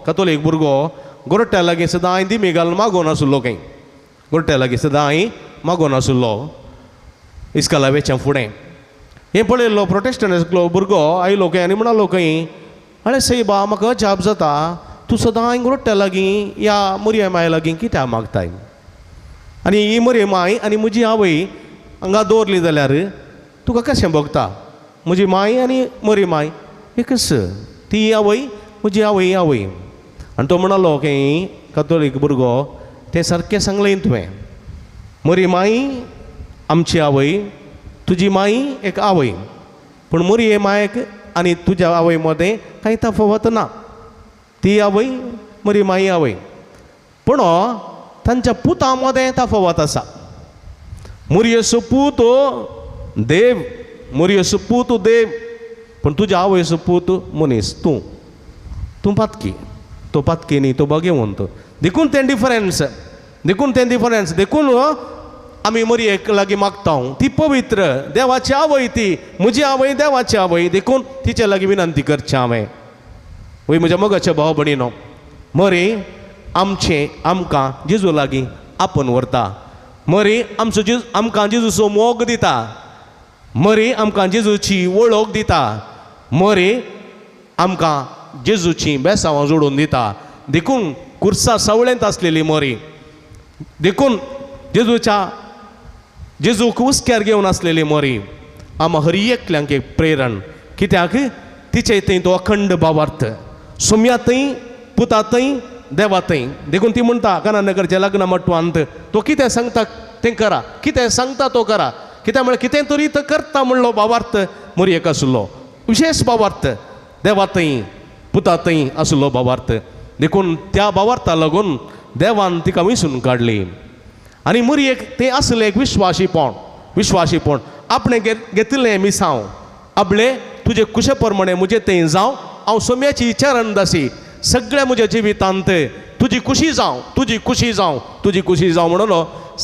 कातोलीक भुरगो गोरट्या लागीं सदांय दिमी घालून मागोन आसलो खंय, गोरट्या लागीं सदांय मागोन आसलो इस्कॉला वेच्या फुडें. हें पळयल्लो प्रोटेस्टंट एकलो भुरगो आयलो खंय आनी म्हणालो खंय, आरे सायबा म्हाका अजाप जाता, तूं सदांय गोरट्या लागीं ह्या मोरये माय लागीं कित्याक मागताय, आनी ही मोरये माय आनी म्हजी आवय हांगा दवरली जाल्यार तुका कशें भोगता? म्हजी माय आनी मोरी माय एकच, ती आवय म्हजी आवय आवय. आनी तो म्हणालो की कातोलीक भुरगो, तें सारकें सांगलें तुवें, मोरी माय आमची आवय, तुजी माय एक आवय, पूण मोरये मायक आनी तुज्या आवय मदें कांय तफावत ना, ती आवय मोरी माय आवय, पूण तांच्या पुता मदें तफावत आसा. मोरयेचो पूत देव, मोरयेचो पूत देव, पूण तुज्या आवयचो पूत मनीस, तूं तूं पातकी, तो पातकी न्ही, तो भाग्यवंत. देखून तें डिफरन्स, देखून तें डिफरन्स. देखून आमी मोरयेक लागीं मागता, ती पवित्र देवाची आवय, ती म्हजी आवय देवाची आवय, देखून तिचे लागीं विनंती करची हांवें. वय म्हज्या मोगाच्या भाव भयणीनो, मोरी आमचें आमकां जेजू लागीं आपोवन व्हरता, मरी आमचो जेजू आमकां जेजूचो मोग दिता, मरी आमकां जेजूची वळख दिता, मरी आमकां जेजूची बेसांवां जोडून दिता. देखून कुर्सा सावळेंत आसलेली मरी, देखून जेजूच्या जेजूक हुस्क्यार घेवन आसलेली मरी आमकां हर एकल्यांक एक प्रेरण. कित्याक तिचे थंय तो अखंड भावार्थ, सोम्या थंय, पुता थंय, देवा थंय. देखून ती म्हणटा कानानगरच्या लग्न मटवांत, तो कितें सांगता तें करा, कितें सांगता तो करा, कित्याक म्हळ्यार कितें तरी तो करता म्हणलो भावार्थ मोरयेक आसलो, विशेश भावार्थ देवा थंय पुता थंय आसलो भावार्थ. देखून त्या भावार्था लागून देवान तिका विसून काडली. आनी मोरयेक तें आसलें एक विश्वासीपण. विश्वासीपण आपणें घेतिल्लें मिसांव आपले तुजे कुशे प्रमाणे म्हजे थंय जावं हांव सोम्याची चरणदासी सगळ्या म्हज्या जिवितांत तुजी खुशी जावं तुजी खुशी जावं तुजी खुशी जावं म्हणून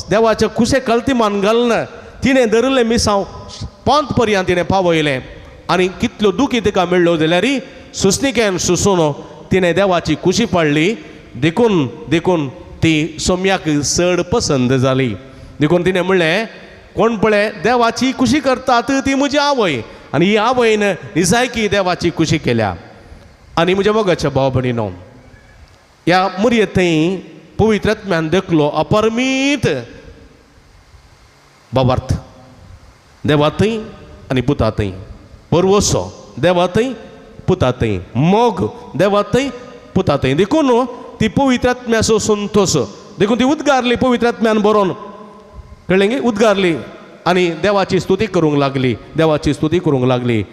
देवाच्या कुशे कल्तिमान घालून तिणें धरिल्लें मिसांव पोंत पर्यंत तिणें पावयलें आनी कितल्यो दुखी तिका मेळ्ळ्यो जाल्यार सुसणिकेन सुसून तिणें देवाची खुशी पाडली देखून देखून ती सोम्याक चड पसंद जाली देखून तिणें म्हणलें कोण पळय देवाची खुशी करतात ती म्हजी आवय आनी ही आवयन निजायकी देवाची खुशी केल्या. आनी म्हज्या मोगाच्या भाव भयणीनो ह्या मुरये थंय पवित्र आत्म्यान देखलो अपरमीत बाबार्थ देवा थंय आनी पुता थंय बरवसो देवा थंय पुता थंय मोग देवा थंय पुता थंय देखून ती पवित्र आत्म्याचो संतोश देखून ती उद्गारली पवित्र आत्म्यान बरोवन कळ्ळें गे उद्गारली आनी देवाची स्तुती करूंक लागली देवाची स्तुती करूंक लागली.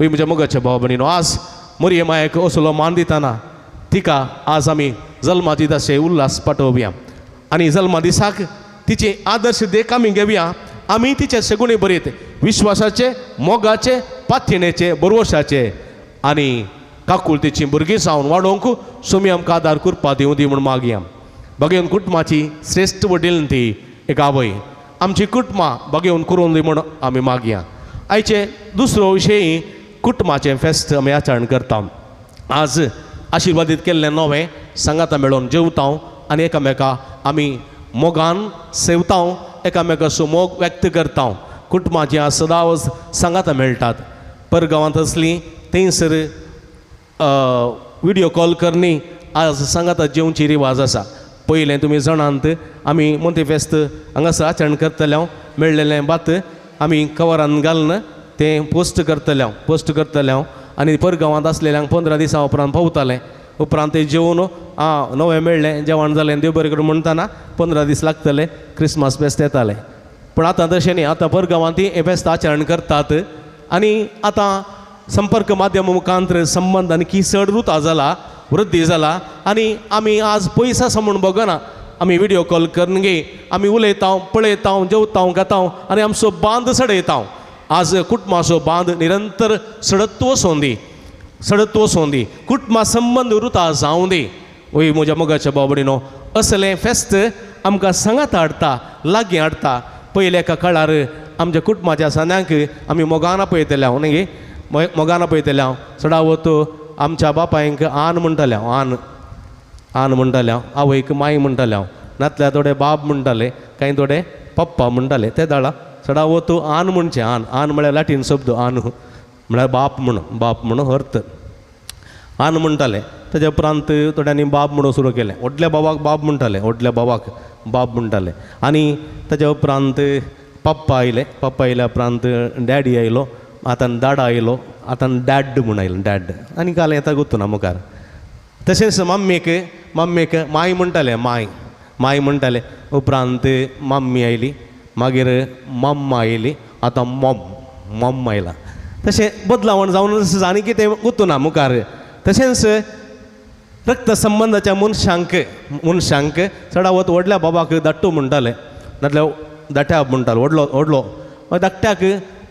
म्हज्या मोगाच्या भाव भयणीनो आज मरिये मायेक असलो मान दितना तिका आज आमी जल्मा दिसाचे उल्हास पाठोवया आनी जल्मा दिसाक तिचे आदर्श देख आमी घेवया. आमी तिचे सगुणे बरीत विश्वासाचे मोगाचे पातयेणेचे बरवशाचे आनी काकुळतेची भुरगीं जावन वाडोवंक सुमी आमकां आदार करपा दिवं दी म्हूण मागया. बगेवन कुटुंबाची श्रेश्ठ वडील ती एक आवय आमची कुटुंबां बगेवन करून दी म्हूण आमी मागया. आयचे दुसरो विशय कुटुंबाचें फेस्त आमी आचरण करता. आज आशिर्वादीत केल्लें नवें सांगाता मेळोवन जेवता आनी एकामेका आमी मोगान सेवता एकामेकाचो मोग व्यक्त करता. कुटुंबाचीं आज सदांच सांगाता मेळटात परगांवांत आसलीं थंयसर विडियो कॉल करणी आज सांगाता जेवची रिवाज आसा. पयलें तुमी जाणांत आमी मोंती फेस्त हांगासर आचरण करतले हांव मेळ्ळेलें भात आमी कवरान घालून तें पोस्ट करतले हांव पोस्ट करतले हांव आनी परगांवांत आसलेल्यांक 15 दिसां उपरांत पावतालें उपरांत तें जेवन आं नवें मेळ्ळें जेवण जालें देव बरें करूं म्हणटना 15 दीस लागतले क्रिसमस फेस्त येतालें. पूण आतां तशें न्ही आतां परगांवांत हें फेस्त आचरण करतात आनी आतां संपर्क माध्यम मुखांतर संबंद आनी चड रुता जाला वृद्धी जाला आनी आमी आज पयस आसा म्हूण बगना आमी विडियो कॉल करून गे आमी उलयता पळयता जेवता खाता आनी आमचो बांद चडयता. आज कुटुंबाचो बांद निरंतर सडत वचों दी सडत वचों दी कुटुंबा संबंद उरता जावं दी. वय म्हज्या मोगाच्या भाव भयणीनो असलें फेस्त आमकां सांगात हाडटा लागीं हाडटा. पयल्या एका काळार आमच्या कुटुंबाच्या सान्यांक आमी मोगान आपयतले हांव न्ही मोगान आपयतले हांव चडावत आमच्या बापायंक आन म्हणटाले हांव आन आन म्हणटाले हांव आवयक माय म्हणटाले हांव नातल्या थोडे बाब म्हणटाले कांय थोडे पप्पा म्हणटाले ते दाळा चडावत आन म्हणचें आन आन म्हळ्यार लाटीन शब्द आन म्हळ्यार बाप म्हण बाप म्हण अर्थ आन म्हणटाले. ताच्या उपरांत थोड्यांनी बाब म्हणून सुरू केलें व्हडल्या बाबाक बाब म्हणटाले व्हडल्या बाबाक बाब म्हणटाले आनी ताच्या उपरांत पप्पा आयले पप्पा आयल्या उपरांत डॅडी आयलो आतां दाडा आयलो आतां डॅड म्हूण आयलो डॅड आनी काल येता गुत्तू ना मुखार. तशेंच मम्मीक मम्मीक माय म्हणटाले माय माय म्हणटाले उपरांत मम्मी आयली मागीर मम्मा आयली आतां मॉम मॉम आयला. तशें बदलावण जावन आनी कितें गुत्तू ना मुखार. तशेंच रक्त संबंदाच्या मनशांक मनशांक चडावत व्हडल्या बाबाक धाट्टू म्हणटाले नातल्या धाट्या म्हणटाले व्हडलो व्हडलो मागीर धाकट्याक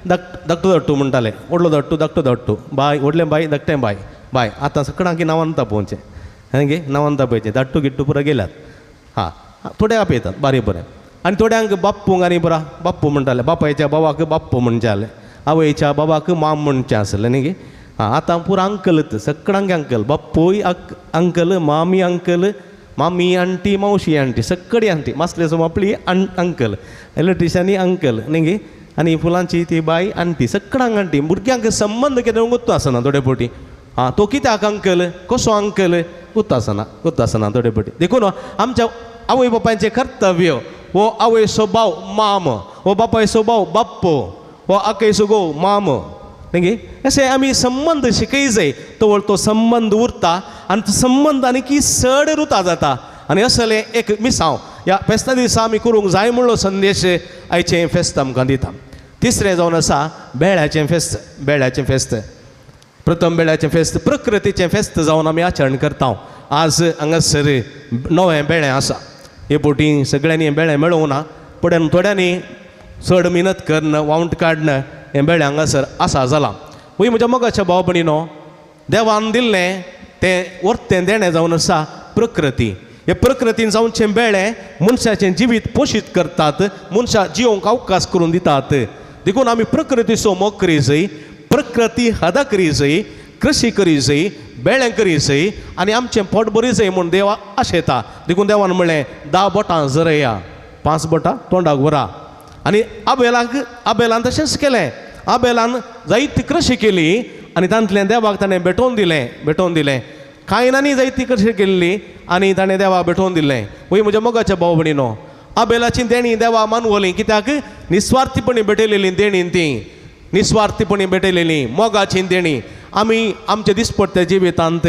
धाकटो धाट्टू म्हणटाले व्हडलो धाट्टू धाकटो धाट्टू बाय व्हडलें बाय धाकटें बाय बाय. आतां सगळ्यांक नांवान तापोवचें गे नांवान तापयचें धाट्टू गिट्टू पुरो गेल्यात हां थोडे आपयतात बारीक बरें. आनी थोड्यांक बाप्पूंक आनी बरा बाप्पू म्हणटाले बापायच्या बाबाक बाप्पू म्हणचें जालें आवयच्या बाबाक माम म्हणचें आसलें न्ही गे. आं आतां पुरो अंकलच सगळ्यांक अंकल बापूय अंकल मामी अंकल मामी आंटी मावशी आंटी सगळी आंटी मासलेचो मापली अंकल इलेक्ट्रिशियनी अंकल न्ही गे आनी फुलांची ती बाय आंटी सगळ्यांक आंटी. भुरग्यांक संबंद कितें गुत्तो आसना थोडे फावटी आं तो कित्याक अंकल कसो अंकल गुत्तो आसना गुत्तो आसना थोडे फावटी. देखून आमच्या आवय बापायचें कर्तव्य हो आवयचो भाव माम हो बापायचो भाव बाप्पो हो आकयचो घोव माम न्ही गे. अशें आमी संबंद शिकय जाय तवळ तो संबंद उरता आनी तो संबंद आनी की चड रुता जाता. आनी असलें एक मिसांव ह्या फेस्ता दिसा आमी करूंक जाय म्हणलो संदेश आयचें फेस्त आमकां दिता. तिसरें जावन आसा बेळ्याचें फेस्त बेळ्याचें फेस्त प्रथम बेळ्याचें फेस्त प्रकृतीचें फेस्त जावन आमी आचरण करता. आज हांगासर नवें बेळें आसा हे पोटी सगळ्यांनी बेळें मेळोवंक ना पूण थोड्यांनी चड मेहनत करून वावंट काडन हें बेळें हांगासर आसा जालां. वय म्हज्या मोगाच्या भाव भयणीनो, देवान दिल्लें तें वर्तें देणें जावन आसा प्रकृती. हे प्रकृतीन जावचें बेळें मनशाचें जिवीत पोशीत करतात, मनशाक जिवंक अवकाश करून दितात. देखून आमी प्रकृतीचो मोग करी जाय, प्रकृती हदा करी जाय, कृशी करी जाय, बेळें करी जाय आनी आमचें पोट बरी जाय म्हूण देवा आशेता. देखून देवान म्हणलें 10 बोटां जरया, 5 बोटां तोंडाक व्हरा. आनी आबेलान तशेंच केलें. आबेलान जायती कृशी केली आनी तांतलें देवाक ताणें भेटोवन दिलें. कायनांनी जायती कृशी केल्ली आनी ताणें देवाक भेटोवन दिलें. वय म्हज्या मोगाच्या भाव भयणीनो, आबेलाची देणी देवा मानवली, कित्याक निस्वार्थीपणी भेटयलेली देणी ती, निस्वार्थीपणी भेटयलेली मोगाची देणी. आमी आमच्या दिसपडट्या जिवितांत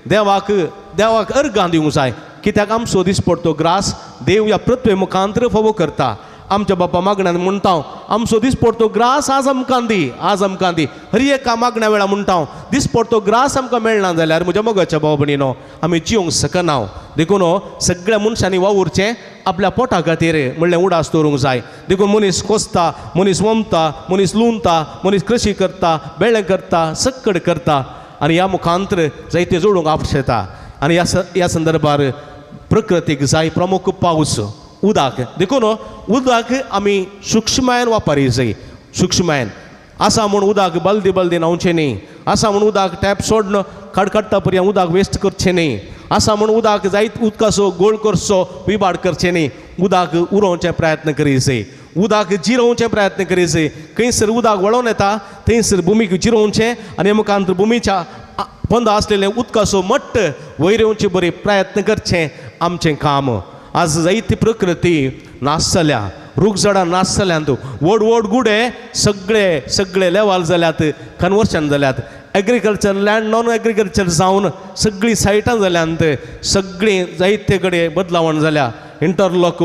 देवाक अर्गां दिवंक जाय, कित्याक आमचो दिसपडटो ग्रास देव ह्या पृथ्वे मुखांतर फावो करता. आमच्या बापा मागण्यान म्हणटा आमचो दिसपडटो ग्रास आज आमकां दी, आज आमकां दी. हर एका मागण्या वेळार म्हणटा दिसपडटो ग्रास आमकां मेळना जाल्यार म्हज्या मोगाच्या भाव भयणीनो आमी जिवंक शकना. देखून सगळ्या मनशांनी वावुरचें आपल्या पोटा खातीर म्हणलें उडास दवरूंक जाय. देखून मनीस कोसता, मनीस वमता, मनीस लुंवता, मनीस कृशी करता, बेळें करता, सक्कड करता आनी ह्या मुखांतर जायते जोडूंक आपशेता. आनी ह्या संदर्भार प्रकृतीक जाय प्रमुख पावस, उदक. देखून उदक आमी सुक्ष्मायन वापरी जाय. सुक्ष्मायन आसा म्हूण उदक बल्दी बल्दी न्हांवचें न्ही, आसा म्हूण उदक टॅप सोडून कडकडटा पर्यंत उदक वेस्ट करचें न्ही, आसा म्हूण उदक जायत उदकाचो गोळ करचो विबाड करचें न्ही. उदक उरोवचें प्रयत्न करी जाय, उदक जिरोवचें प्रयत्न करी जाय. खंयसर उदक वळोवन येता थंयसर भुमीक जिरोवचें आनी मुखांत भुमीच्या पोंदा आसलेलें उदकाचो मट्ट वयर येवचे बरी प्रयत्न करचें आमचें काम. आज जायती प्रकृती नाश जाल्या, रूख झाडां नाश जाल्यांत, व्हड व्हड गुडे सगळे सगळे लेवाल जाल्यात, कन्वर्शन जाल्यात, एग्रीकल्चर लँड नॉन एग्रीकल्चर जावन सगळीं सायटां जाल्यांत, सगळीं जायते कडेन बदलावण जाल्या. इंटरलॉक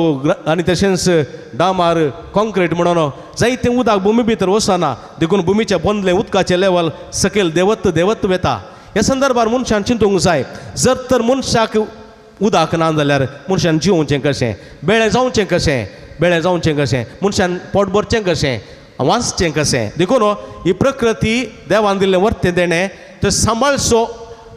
आनी तशेंच डामार कॉन्क्रीट म्हणून जायतें उदक भुमी भितर वचना. देखून भुमीचें पोंदलें उदकाचें लेवल सकयल देंवत देंवत वता. ह्या संदर्भार मनशान चिंतूंक जाय. जर तर मनशाक उदक ना जाल्यार मनशान जिवचें कशें, बेळें जावचें कशें, बेळें जावचें कशें, मनशान पोट भरचें कशें, वाचचें कशें. देखून ही प्रकृती देवान दिल्लें वर्तें देणें तें सांबाळचो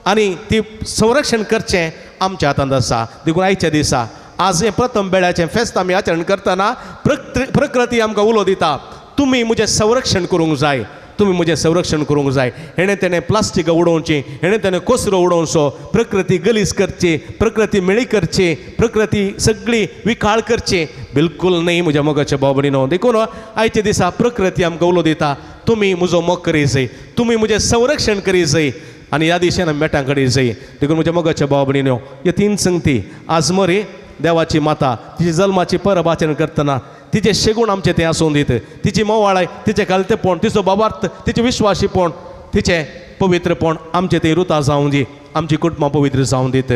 आनी ती संरक्षण करचें आमच्या हातांत आसा. देखून आयच्या दिसा आज हें प्रथम बेळ्याचें फेस्त आमी आचरण करतना प्रकृती आमकां उलो दिता, तुमी म्हजें संरक्षण करूंक जाय, तुमी म्हजें संरक्षण करूंक जाय. हेणें तेणें प्लास्टिकां उडोवची, हेणें तेणें कोसरो उडोवचो, प्रकृती गलीज करची, प्रकृती मेळी करची, प्रकृती सगळी विकाळ करची बिलकुल न्हय म्हज्या मोगाच्या भाव भयणीनो. देखून आयच्या दिसा प्रकृती आमकां उलो दिता, तुमी म्हजो मोग करी जाय, तुमी म्हजें संरक्षण करी जाय आनी ह्या दिशेन आमी मेटां करी जाय. देखून म्हज्या मोगाच्या भाव भयणीनो, ह्या तीन संगती आज मरे देवाची माता तिची जल्माची परब आचरण करतना तिचें शेगूण आमचें तें आसूं दीत, तिची मोवाळाय, तिचें खालतेपण, तिचो बाबार्थ, तिचें विश्वासीपण, तिचें पवित्रपण आमचें तें रुता जावं दी, आमची कुटुंबां पवित्र जावं दीत,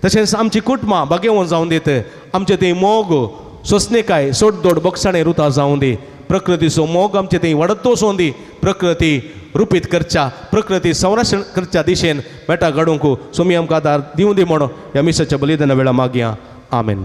तशेंच आमची कुटुंबां भागेवन जावं दीत, आमचें तें मोग सोंसणीकाय सोडदोड बक्षाणें रुता जावं दी, प्रकृतीचो मोग आमचें थंय वाडत वचों दी, प्रकृती रुपीत करच्या, प्रकृती संरक्षण करच्या दिशेन बेटा घडोवंक सोमी आमकां आदार दिवं दी म्हणून ह्या मिसाच्या बलिदाना वेळा मागया. आमेन.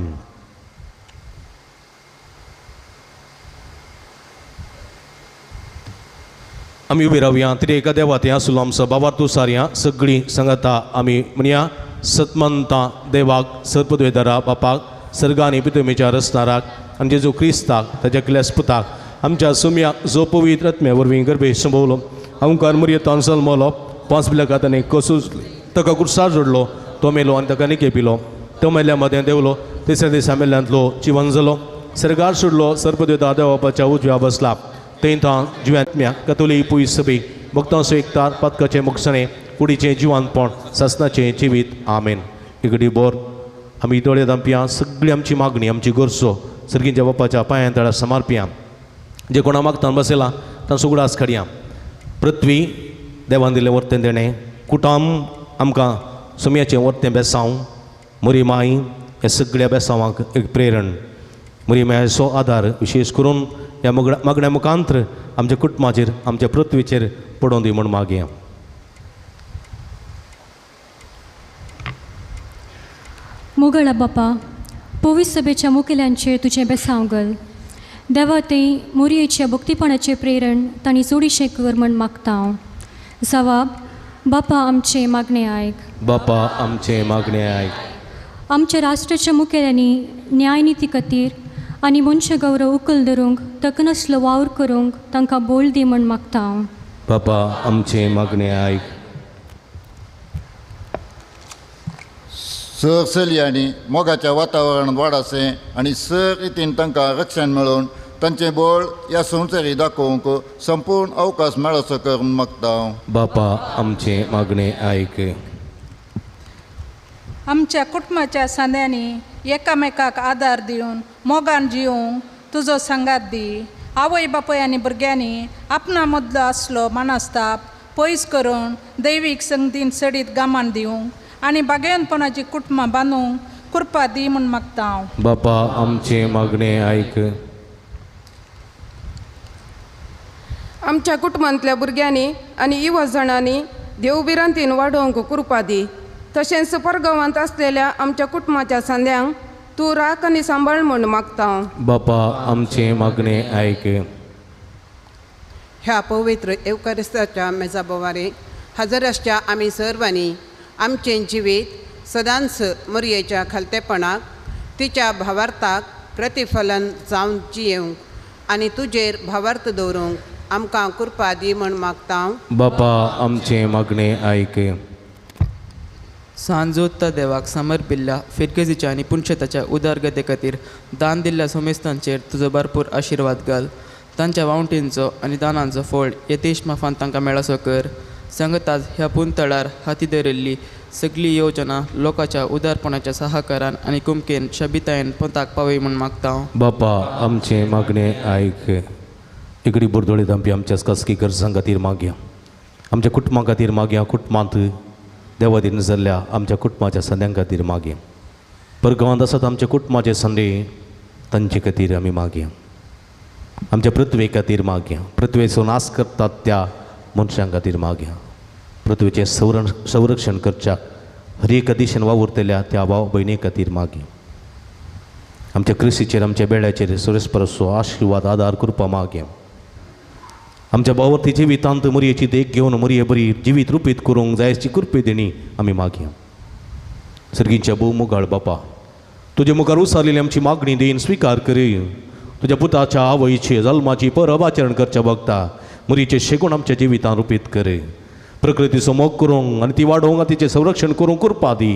आमी उबी रावया. तरी एका देवा थंय आसलो आमचो बाबार तुसारया सगळीं सांगता आमी म्हणया सतमंता देवाक सर्पद्वेदरा बापाक सर्गानी पितुमेच्या रसनाराक आनी जेजू क्रिस्ताक ताच्या क्लेस पुताक आमच्या सुमयाक जो पवित्र आत्म्या वरवीं गर्भे संभवलो अंकार मुरयेतान जल्मलो 5 बिलकां ताणें कसूच ताका कुर्सार जोडलो तो मेलो आनी ताका निके पिलो तो मेल्या मदें देंवलो तिसऱ्या दिसा मेल्ल्यांतलो जिवन जालो सर्गार सोडलो सर्पदेवता देवापाच्या उजव्या बसला थंय तो जिव्यात्म्या कतोली पुय सभे भक्तांचो एकतार पातकाचें मुगसणें कुडीचें जिवानपण सासनाचें जिवीत. आमेन. इगडी बोर आमी दोळे दामपिया सगळी आमची मागणी आमची गरजो सर्गींच्या बापाच्या पांयां तळा समार्पिया जे कोणा मागतान बसयला तांचो उगडास काडया. पृथ्वी देवान दिल्लें वर्तें देणें कुटाम आमकां सुमयाचें वर्तें बेसांव मोरी माई ह्या सगळ्या बेसांवांक एक प्रेरण मोरी मायचो आदार विशेश करून ह्या मागण्या मुखांतर आमच्या कुटुंबाचेर आमच्या पृथ्वीचेर पडोवन दी म्हूण मागया. मोगळा बापा पवित्र सभेच्या मुखेल्यांचेर तुजें बेसांव घाल देवा ते मोरयेच्या भक्तीपणाचें प्रेरण तांणी चडशें कर म्हण मागता हांव. जवाब बापा आमचें मागणें आयक. बापा आमचें मागणें आयक. आमच्या राष्ट्राच्या मुखेल्यांनी न्यायनिती खातीर आनी मनशा गौरव उखल धरूंक तकनासलो वावर करूंक तांकां बोल दी म्हण मागता हांव. बापा आमचें मागणें आयक. सर चलयांनी मोगाच्या वातावरणांत वाडासें आनी सर रितीन तांकां रक्षण मेळोवन तांचें बळ ह्या संवसारी दाखोवंक संपूर्ण अवकाश मेळसो कर मागता. बापा आमचें मागणें आयक. आमच्या कुटुंबाच्या सांद्यांनी एकामेकाक आदार दिवन मोगान जिवंक तुजो सांगात दी. आवय बापूय आनी भुरग्यांनी आपणा मदलो आसलो मानस्ताप पयस करून दैवीक संगतीन सडीत गामान दिवंक आनी बागेनपणाची कुटुंबां बांदूंक कृपा दी म्हूण मागता हांव. बापा आमचें मागणें आयक. आमच्या कुटुंबांतल्या भुरग्यांनी आनी युवा जाणांनी देवभिरांतीन वाडोवंक कृपा दी. तशेंच परगांवांत आसलेल्या आमच्या कुटुंबाच्या सांद्यांक तूं राख आनी सांबाळ म्हूण मागता. बापा आमचें मागणें आयक. ह्या पवित्र येवकारिस्ताच्या मेजा बोवारे हजर आसच्या आमी सर्वांनी आमचें जिवीत सदांच मोरयेच्या खालतेपणाक तिच्या भावार्थाक प्रतिफलन जावन जियेवंक आनी तुजेर भावार्थ दवरूंक आमकां कृपा दी म्हूण मागता. बापा आमचें मागणें आयक. सांजोत्ता देवाक समर्पिल्ल्या फिरगेजीच्या आनी पुनशेताच्या उदरगते खातीर दान दिल्ल्या सोमेस्तांचेर तुजो भरपूर आशिर्वाद घाल. तांच्या वावटींचो आनी दानांचो फळ यतेश माफान तांकां मेळसो कर. सांगताच ह्या पुंतळार हाती धरिल्ली सगळी योजना लोकांच्या उदारपणाच्या सहाकारान आनी कुमकेन शबितायेन पंथाक पावय म्हूण मागता. बापा आमचें मागणें आयक. इकडी बोरदोळे धांपी आमच्या खासगी गरजां खातीर मागया, आमच्या कुटुंबा खातीर मागया, कुटुंबांत देवादीन जाल्ल्या आमच्या कुटुंबाच्या संद्यां खातीर मागया, परगांवांत आसात आमच्या कुटुंबाचे संदे तांचे खातीर आमी मागया, आमच्या पृथ्वे खातीर मागया, पृथ्वेचो नाश करतात त्या मनशां खातीर मागया, पृथ्वेचें संरक्षण करच्या हर एका दिशेन वावुरतल्या त्या भाव भयणी खातीर मागया, आमच्या कृशीचेर आमच्या बेळ्याचेर सुरेशपरसो आशिर्वाद आदार कृपा मागया, आमच्या भावार्थी जिवितांत मोरयेची देख घेवन मोरये बरी जिवीत रुपीत करूंक जायची कृपे देणी आमी मागया. सर्गीच्या भोव मुगाळ बापा तुजे मुखार उसारलेली आमची मागणी देईन स्विकार करी. तुज्या पुताच्या आवयची जल्माची परब आचरण करच्या बघता मोरयेचे शेगूण आमच्या जिवितांत रुपीत करे. प्रकृतीचो मोग करूंक आनी ती वाडोवंक आनी तिचें संरक्षण करूंक कृपा दी.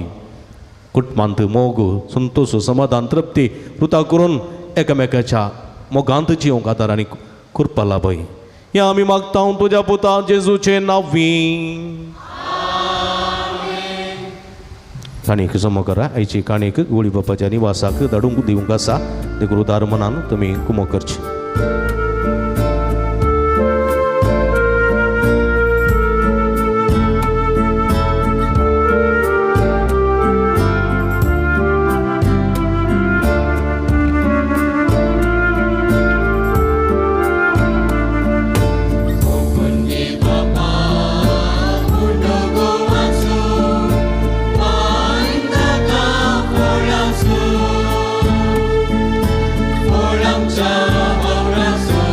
कुटुंबांत मोग संतोश समाधान तृप्ती रुता करून एकामेकाच्या मोगांत जिवंक आदार आनी कृपा लाभय. ह्या आमी मागता तुज्या पुता जेजूचे नांवी. काणयेक जमो करा. आयची काणयेक गोळी बापाच्या निवासाक धाडूंक दिवंक आसा देखून उदार मनान तुमी कुमो करची. Ciao.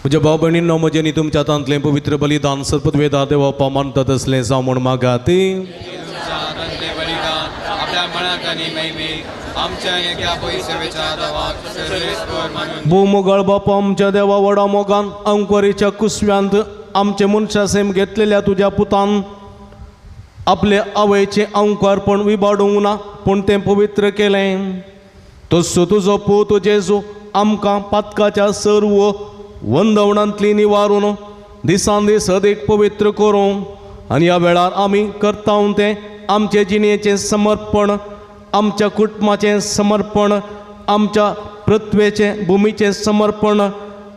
म्हज्या भाव भयणींनो, म्हजें आनी तुमच्या हातांतलें पवित्र बलिदान सर्पवेदा देवा मानता तसलें जावं म्हूण मागात. भूमोगाळ बापा आमच्या देवा व्हडा मोगान अंकवारीच्या कुसव्यांत आमचे मनशा सेम घेतलेल्या तुज्या पुतान आपले आवयचें अंकवारपण विबाडूंक ना, पूण तें पवित्र केलें. तसो तुजो पूत जेजू आमकां पातकाच्या सर्व वंदवणांतली निवारून दिसान दीस अदीक पवित्र करूं आनी ह्या वेळार आमी करता तें आमचे जिणेचें समर्पण, आमच्या कुटुंबाचें समर्पण, आमच्या पृथ्वेचें भुमीचें समर्पण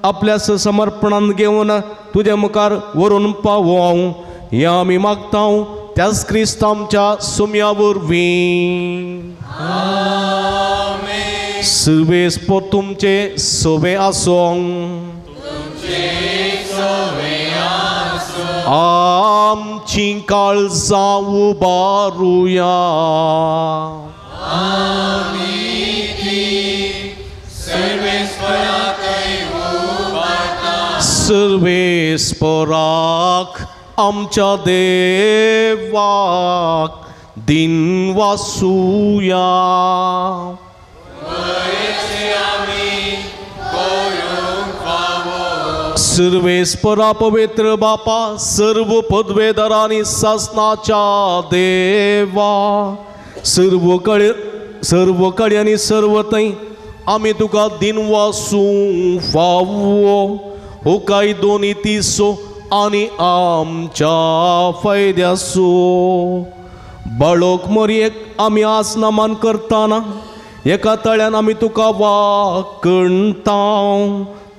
आपल्या समर्पणान घेवन तुजे मुखार व्हरून पावोवं हें आमी मागता त्याच क्रिस्त आमच्या सुम्या वरवीं. सुवेस तुमचे सोवे आसूं. आमची काळजां उबारुया. सर्वेस्पराक आमच्या देवाक दिन वासुया. सर्वेस्परा पवित्र बापा, सर्व पदवेदारांनी सासनाच्या देवा, सर्व कडे सर्व कडे आनी सर्व थंय आमी तुका दिन वासूं फावो हो काय दोनी तिसो आनी आमच्या फायद्यासो. बाळोक मोरयेक आमी आसनामान करताना एका तळ्यान आमी तुका वाकणता,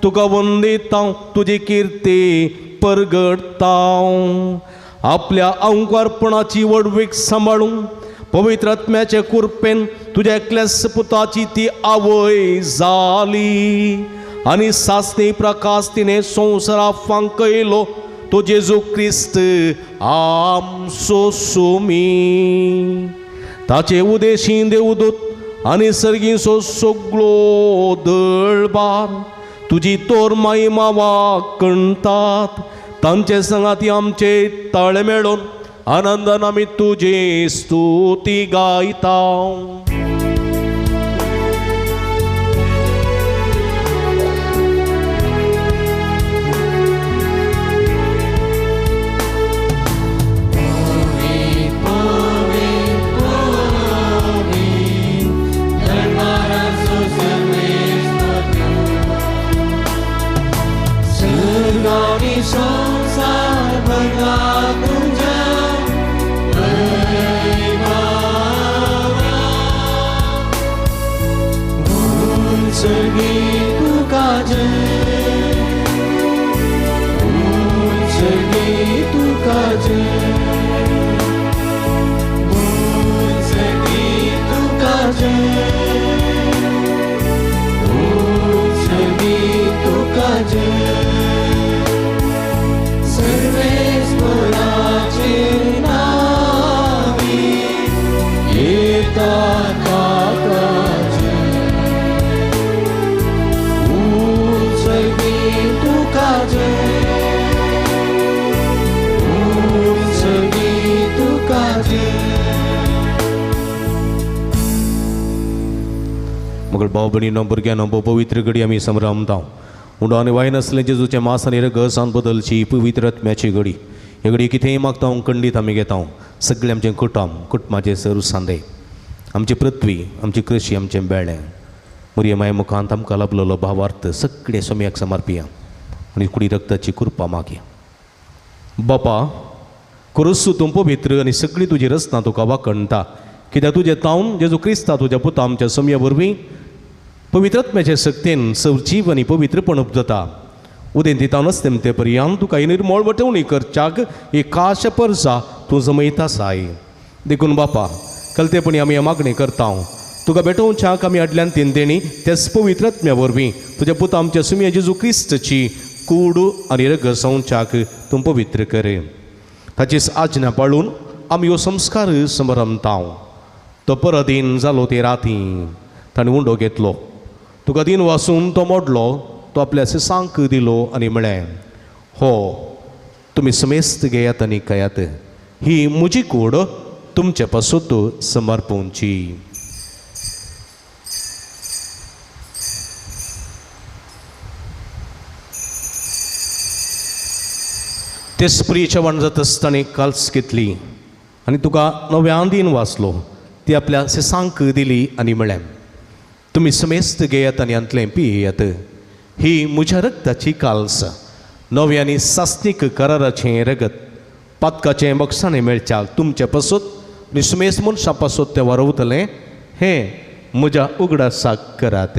तुका वंदिता, तुजी किर्ती परगडता. आपल्या अंकवारपणाची व्हडवीक सांबाळून पवित्र आत्म्याचे कुरपेन तुज्या एकल्याच पुताची ती आवय जाली आनी सासणी प्रकाश तिणें संवसारा फांकयलो तो जेजू क्रिस्त आमचो सुमी. ताचे उदेशी देवदूत आनी सर्गीचो सगळो दळबार तुजी तोर माई वाकणतात. तांचे संगाती आमचे ताळे मेळोवन आनंदान आमी तुजी स्तुती गायता. मगळ भाव भयणीनो, भुरग्यांनो, पवित्र घडी आमी संभ्रमता. उंडो आनी वाय नासलें जेजूचें मास आनी रगसान बदलची पवित्र आत्म्याची घडी. हे घडी कितेंय मागता खंडीत आमी घेता. सगळें आमचें कुटुंब, कुटुंबाचे सर्व सांदे, आमची पृथ्वी, आमची कृशी, आमचें बेळें, मुरये माये मुखांत आमकां लाभलेलो भावार्थ सगळें सोम्याक समर्पिया आनी कुडी रक्ताची कृपा मागया. बापा, क्रुसू तूं पवित्र आनी सगळी तुजी रचना तुका वाकणटा, कित्याक तुजें तावन जेजू क्रिस्ता तुज्या पुता आमच्या सोम्या वरवीं पवित्र आत्म्याचे शक्तीन सजीव आनी पवित्रपण उपजता. उदेंती तावन तेमते पर्यंत तुका ही निर्मळ वटवणी करच्याक ही काश परसा तूं जमयता साय. देखून बापा, कलतेपणी आमी मागणी करता, तुका भेटोवच्याक आमी आडल्यान तीन देणी त्याच पवित्र आत्म्या वरवीं तुज्या पुता आमच्या सुम्या जेजू क्रिस्तची कूड आनी रगसवच्याक तूं पवित्र कर. ताची आज्ञा पाळून आमी ह्यो संस्कार समरमता. तो परदीन जालो ते राती ताणें उंडो घेतलो, तुका दिन वासून तो मोडलो तो आपल्या सिसांक दिलो आनी म्हळें, हो तुमी समेस्त घेयात आनी खायात, ही म्हजी कूड तुमचे पासून समर्पूंची. ते स्प्रीच्या वण जाता आसतना काल्स घेतली आनी तुका नव्यान दिन वाचलो, ती आपल्या सिसांक दिली आनी म्हळें, तुमी समेस्त घेयात आनी हांतलें पियेयात, ही म्हज्या रक्ताची काल्स, नव्या आनी सासणीक कराराचें रगत, पातकाचें बक्षाणें मेळच्याक तुमचे पासत आनी सुमेस्त मनशां पासत तें वारवतलें, हें म्हज्या उगडासाक करात.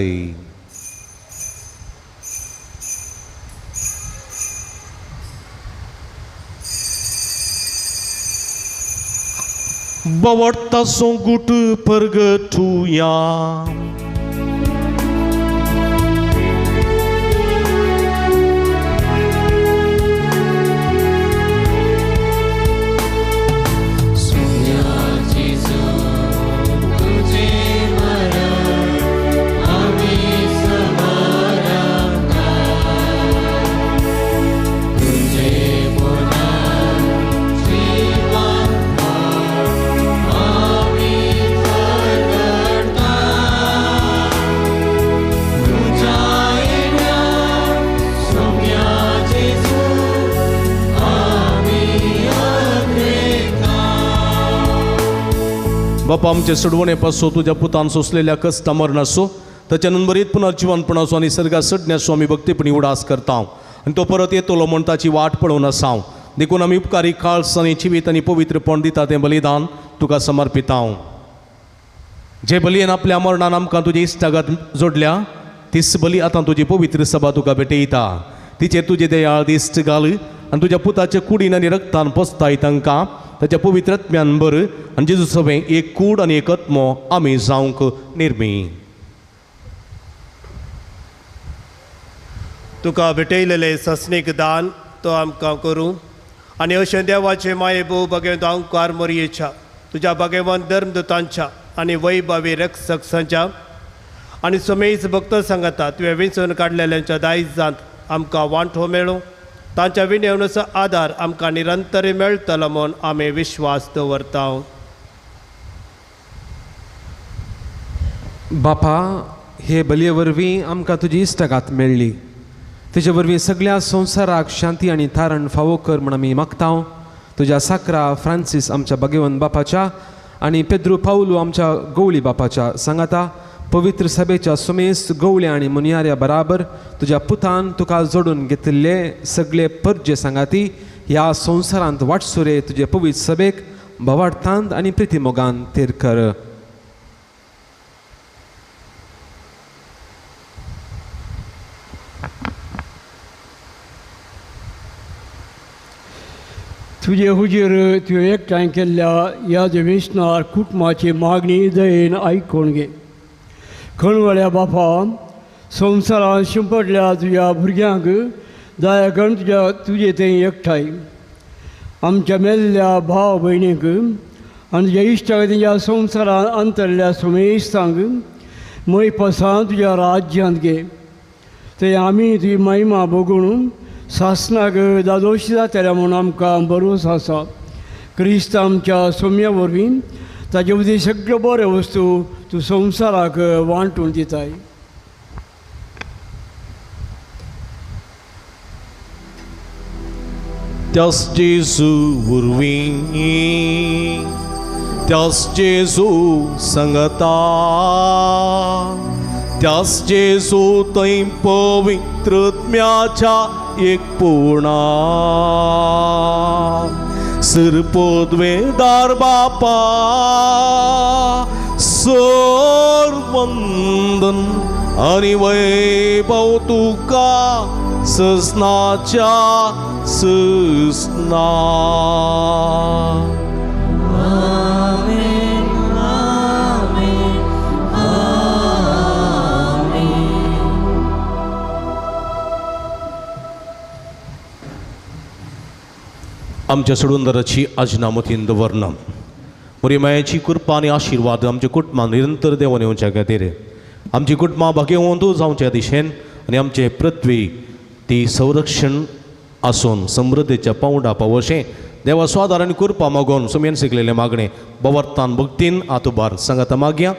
बवडता गुट परगटुया. बापा आमचे सोडवणे पासो तुज्या पुतान सोंसलेल्या कश्टा मरणाचो ताच्या नंबरीत पुनर्जिवनपणाचो आनी सर्गा सडण्याचो आमी भक्तीपणी उडास करता आनी तो परत येतलो म्हूण ताची वाट पळोवन आसा. देखून आमी उपकारी काळस आनी जिवीत आनी पवित्रपण दिता तें बलिदान तुका समर्पिता. जे बलयेन आपल्या मरणान आमकां तुजी इश्टागत जोडल्या तीच बली आतां तुजी पवित्र सभा तुका भेटयता. तिचेर तुजे दयाळ दिश्ट घाल आनी तुज्या पुताचे कुडीन आनी रक्तान पोसताय तांकां ताच्या पवित्र आत्म्यान बर आनी जेजू सवें एक कूड आनी एक आत्मो आमी जावंक निर्मी. तुका भेटयलेलें सस्नीक दान तो आमकां करूं आनी अशें देवाचे माये भोव भगवंत अंकार मोरयेच्या तुज्या भगवंत धर्मदूतांच्या आनी वैभवी रक्षकांच्या आनी समेज भक्त सांगता तुवें विंचून काडलेल्यांच्या दायजांत आमकां वांटो मेळूं. तांच्या विनवणेचो आदार आमकां निरंतर मेळटलो म्हूण आमी विश्वास दवरता. बापा, हे बलये वरवीं आमकां तुजी इश्टागात मेळ्ळी. तुजे वरवीं सगळ्या संवसाराक शांती आनी थारण फावो कर म्हूण आमी मागता. तुज्या साकरा फ्रांसीस आमच्या भगवंत बापाच्या आनी पेद्रू पावलू आमच्या गवळी बापाच्या सांगाता पवित्र सभेच्या सुमेस्त गवळ्या आनी मुनियाऱ्या बराबर तुज्या पुतान तुका जोडून घेतिल्ले सगळे परजे सांगाती ह्या संवसारांत वाटसुरे तुजे पवित्र सभेक भवार्थांत आनी प्रितीमोगान थीर कर. तुजे हुजीर तुवें एकठांय केल्ल्या ह्या देवेसनार कुटुंबाची मागणी दयेन आयकून घे. खणवळ्या बापा, संवसारांत शिंपडल्या तुज्या भुरग्यांक दया करून तुज्या तुजे थंय एकठांय आमच्या मेल्ल्या भाव भयणीक आनी तुज्या इश्टाक तेंच्या संवसारांत अंतरल्या सुमेस्तांक मयपासान तुज्या राज्यांत घे. थंय आमी तुजी महिमा भोगून सासनाक दादोशी जातल्या म्हूण आमकां भरोस आसा. क्रिस्त आमच्या सोम्या वरवीं ताजे वरवीं सगळ्यो बऱ्यो वस्तू तूं संवसाराक वांटून दिताय. त्यास जेजू वरवीं, त्यास जेजू संगता, त्यास जेजू थंय पवित्र आत्म्याच्या एक पूर्णा सिरपोदवेदार बापा सरवंदन आनी वैभव तुका ससनाच्या ससना. आमच्या सोडूनदाराची आजना मतीन दवरना बरी मायेची कृपा आनी आशिर्वाद आमच्या कुटुंबान निरंतर देवन येवच्या खातीर आमची कुटुंबां भाग्यवंत जावच्या दिशेन आनी आमचे पृथ्वी ती संरक्षण आसून समृद्धीच्या पावंडा पावोशें देवा स्वादार आनी कृपा मागून सुमयन शिकलेलें मागणें बवर्तान भक्तीन आतुबार सांगाता मागया.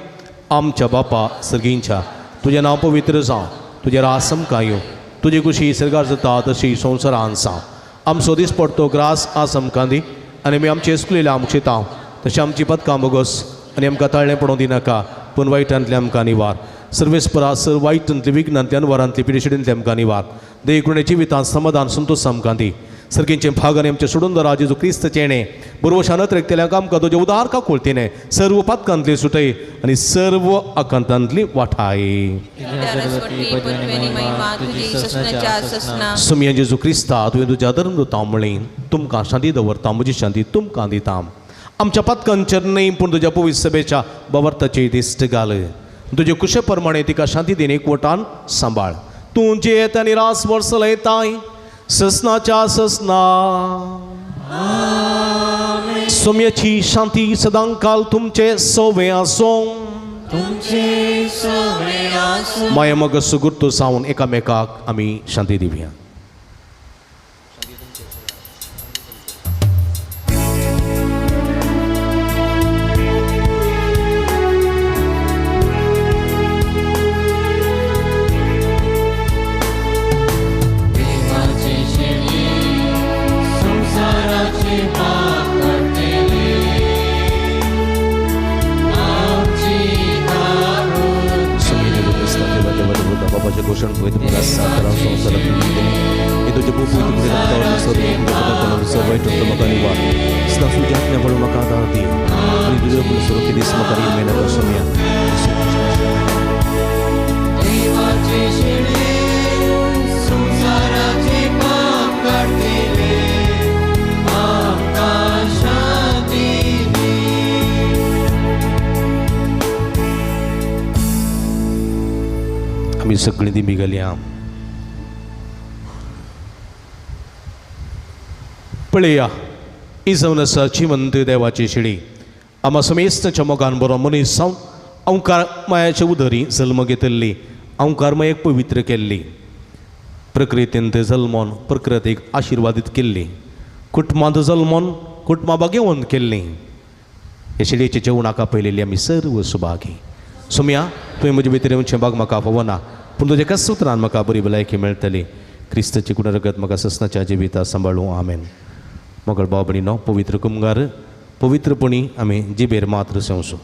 आमच्या बापा सर्गींच्या, तुजें नांव पवित्र जावं, तुजें रास आमकां येवं, तुजी खुशी सर्गार जाता तशी संवसारान जावं. आमचो दीस पडतो ग्रास आज आमकां दी आनी आमी आमचे एस्कुलेल्या आमचे तांव तशें आमची पदकां बोगस आनी आमकां ताळणें पडोवंक दिनाका, पूण वायटांतलें आमकां निवार. सर्वेस्परा सर वायटांतली विघ्नांतली अनवरांतली पिडेशिडींतली आमकां निवार. देव जिवितांत समाधान संतोष आमकां दी. सर्गींचे भाग आनी आमचे सोडून दरा जेजू क्रिस्तचें येणें बरोवशान अत्रेकतेल्यांक आमकां तुजें उदार काकुळतीने सर्व पातकांतली सुटय आनी सर्व आकांतांतली वाठाय. सुमया जेजू क्रिस्ता, तुवें तुज्या धर्मदूतां म्हळें, तुमकां शांती दवरता, म्हजी शांती तुमकां दिता. आमच्या पातकांचेर न्हय पूण तुज्या पवित्र सभेच्या बवर्ताची दिश्ट घाल. तुजे कुशे प्रमाणे तिका शांती दिन एकवटान सांबाळ. तूं जियेत आनी रास वर्स लयताय ससनाच्या ससना. सोम्याची शांती सदांकाल तुमचे सोवे आसूं. माया मग सुगुर्तो जावन एकामेकाक आमी शांती दिवया. आमी सगळीं दिमी गेल्या. पळया ही जावन आसा जिवंत देवाची शिडी. आमा समेस्ताच्या मोगान बरो मनीस जावन अंकार मायाचे उदरी जल्म घेतिल्ली, अंकार मायेक पवित्र केल्ली, प्रकृतींत जल्मोन प्रकृतीक आशिर्वादीत केल्ली, कुटुंबांत जल्मोन कुटुंबा भाग्यवंत केल्ली. हे शिडयेचे जेवणाक आपयलेली आमी सर्व सुभागी. सोम्या, तुवें म्हजे भितर येवचें भाग म्हाका फावना, पूण तुज्या एकाच सुत्रान म्हाका बरी भलायकी मेळटली. क्रिस्ताची गुणरगत म्हाका ससनाच्या जिविता सांबाळूं. आमेन. मगळ भाव भयणीनो, पवित्र कुमगार पवित्रपणी आमी जिबेर मात्र सेवसू.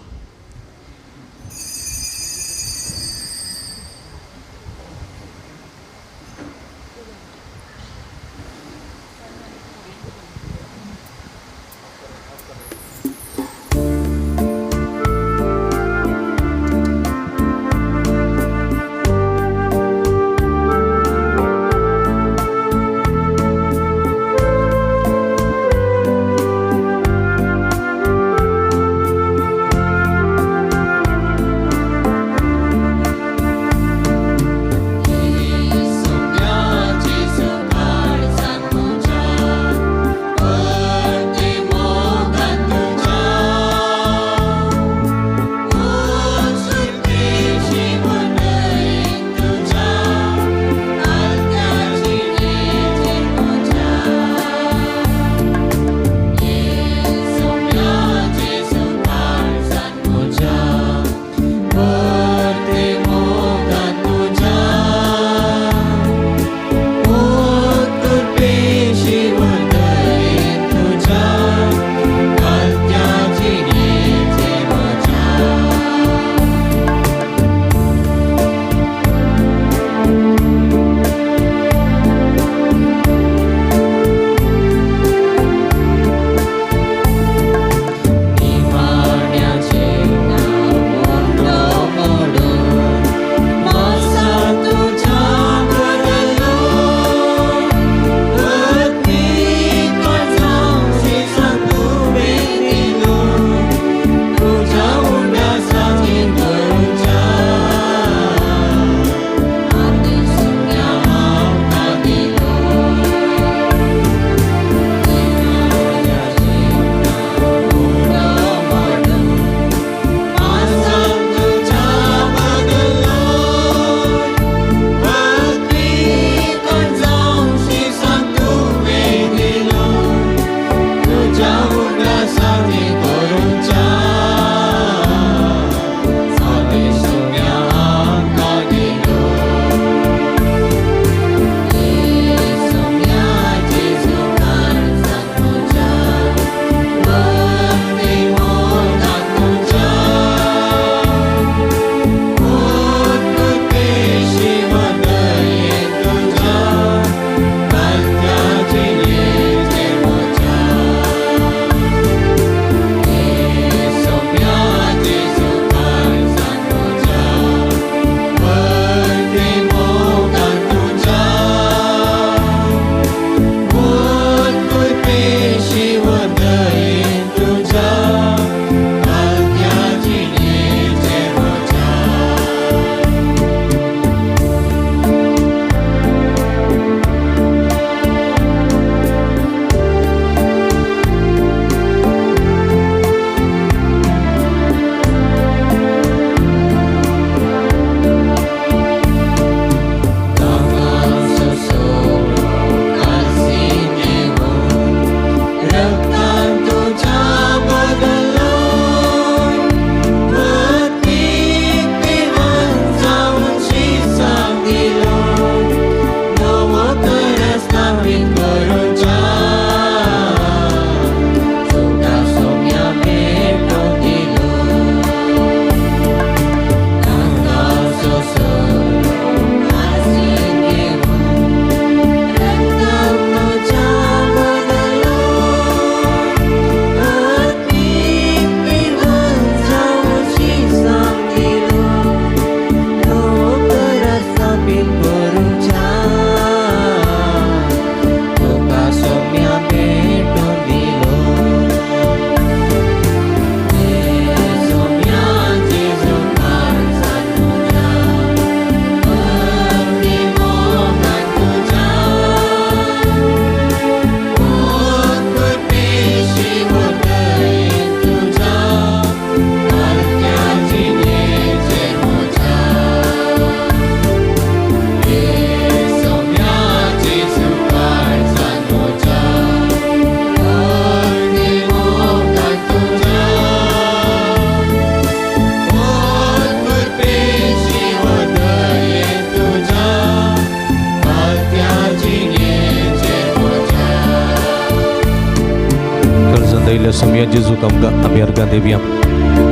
सोमया जेजूक आमकां आमी अर्गां दिवया.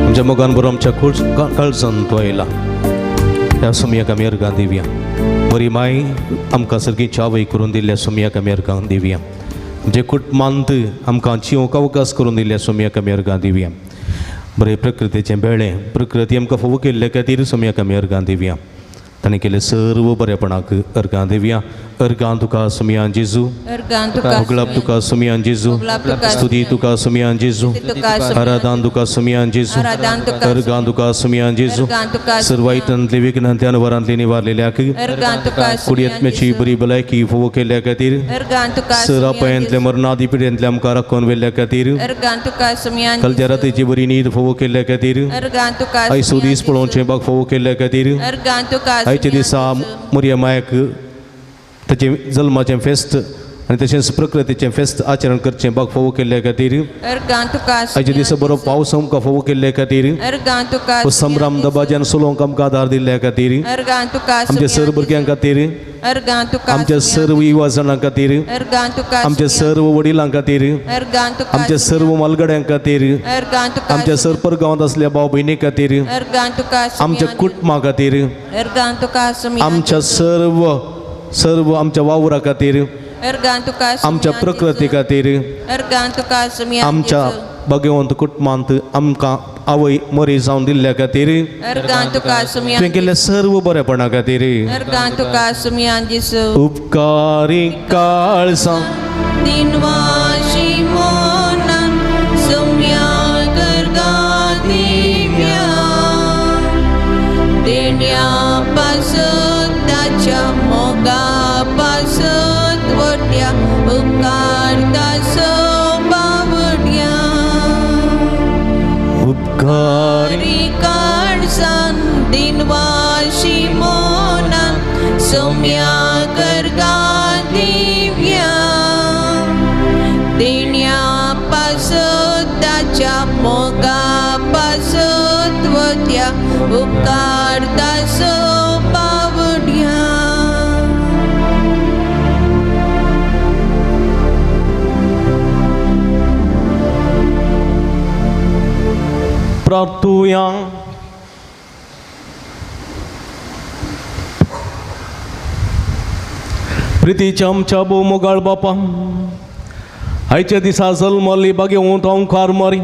आमच्या मोगान बरो आमच्या काळजान तो आयला, ह्या सोमयाक आमी अर्गां दिवया. बरी माय आमकां सारकी चावय करून दिल्ल्या सोमयाक आमी अर्गां दिवया. आमच्या कुटुंबांत आमकां जिवंक अवकाश करून दिल्ल्या सोमयाक आमी अर्गां दिवया. बरें प्रकृतीचें बेळें प्रकृती आमकां फावो केल्ले खातीर सोमयाक आमी अर्गां दिवया. ताणें केलें सर्व बरेपणाक अर्गां दिवया. अर्गां तुका सोमया जेजू, होगळाप तुका सोमया जेजू, स्तुती तुका सोमया जेजू, आराधन तुका सोमया जेजू, अर्गां तुका सोमया जेजू. सर्वायतांतली विघ्नांतल्यान वरांतली निवारलेल्याक कुडयत्म्याची बरी भलायकी फावो केल्ल्या खातीर, सरापायांतले मरणादी पिड्यांतल्या आमकां राखून व्हेल्ल्या खातीर, कालच्या रातीची बरी न्हीद फावो केल्ल्या खातीर, आयसो दीस पळोवचें बाग फावो केल्ल्या खातीर, आयच्या दिसा मोरया मायक ताचें जल्माचें फेस्त आनी तशेंच प्रकृतीचें फेस्त आचरण करचें बाग फावो केल्ल्या खातीर, आयच्या दिसा बरो पावस आमकां फावो केल्ल्या खातीर, संभ्रम दबाज्यान चलोवंक आमकां आदार दिल्ल्या खातीर, आमच्या सर्व भुरग्यां खातीर, आमच्या सर्व युवा जाणां खातीर, आमच्या सर्व वडिलां खातीर, आमच्या सर्व मालगड्यां खातीर, आमच्या सर्व परगांवांत आसल्या भाव भयणी खातीर, आमच्या कुटुंबा खातीर, आमच्या सर्व सर्व आमच्या वावरा खातीर, आमच्या प्रकृती खातीर, आमच्या भगवंत कुटुंबांत आमकां आवय मरी जावन दिल्ल्या खातीर, तुवें केल्ल्या सर्व बरेपणा खातीर, उपकारी काळजां मोगा पासत वट्या उपकारता बावड्या उपकारी काळजान दिनवाशी मोनान सोम्या करगा दिव्या देण्या पासत ताच्या मोगा पासत वट्या उपकारता बावड्या. प्रार्थुया. प्रितीच्या आमच्या भोव मोगाळ बापा, आयच्या दिसा जल्मल्ली बागेवंत ओंकार मारी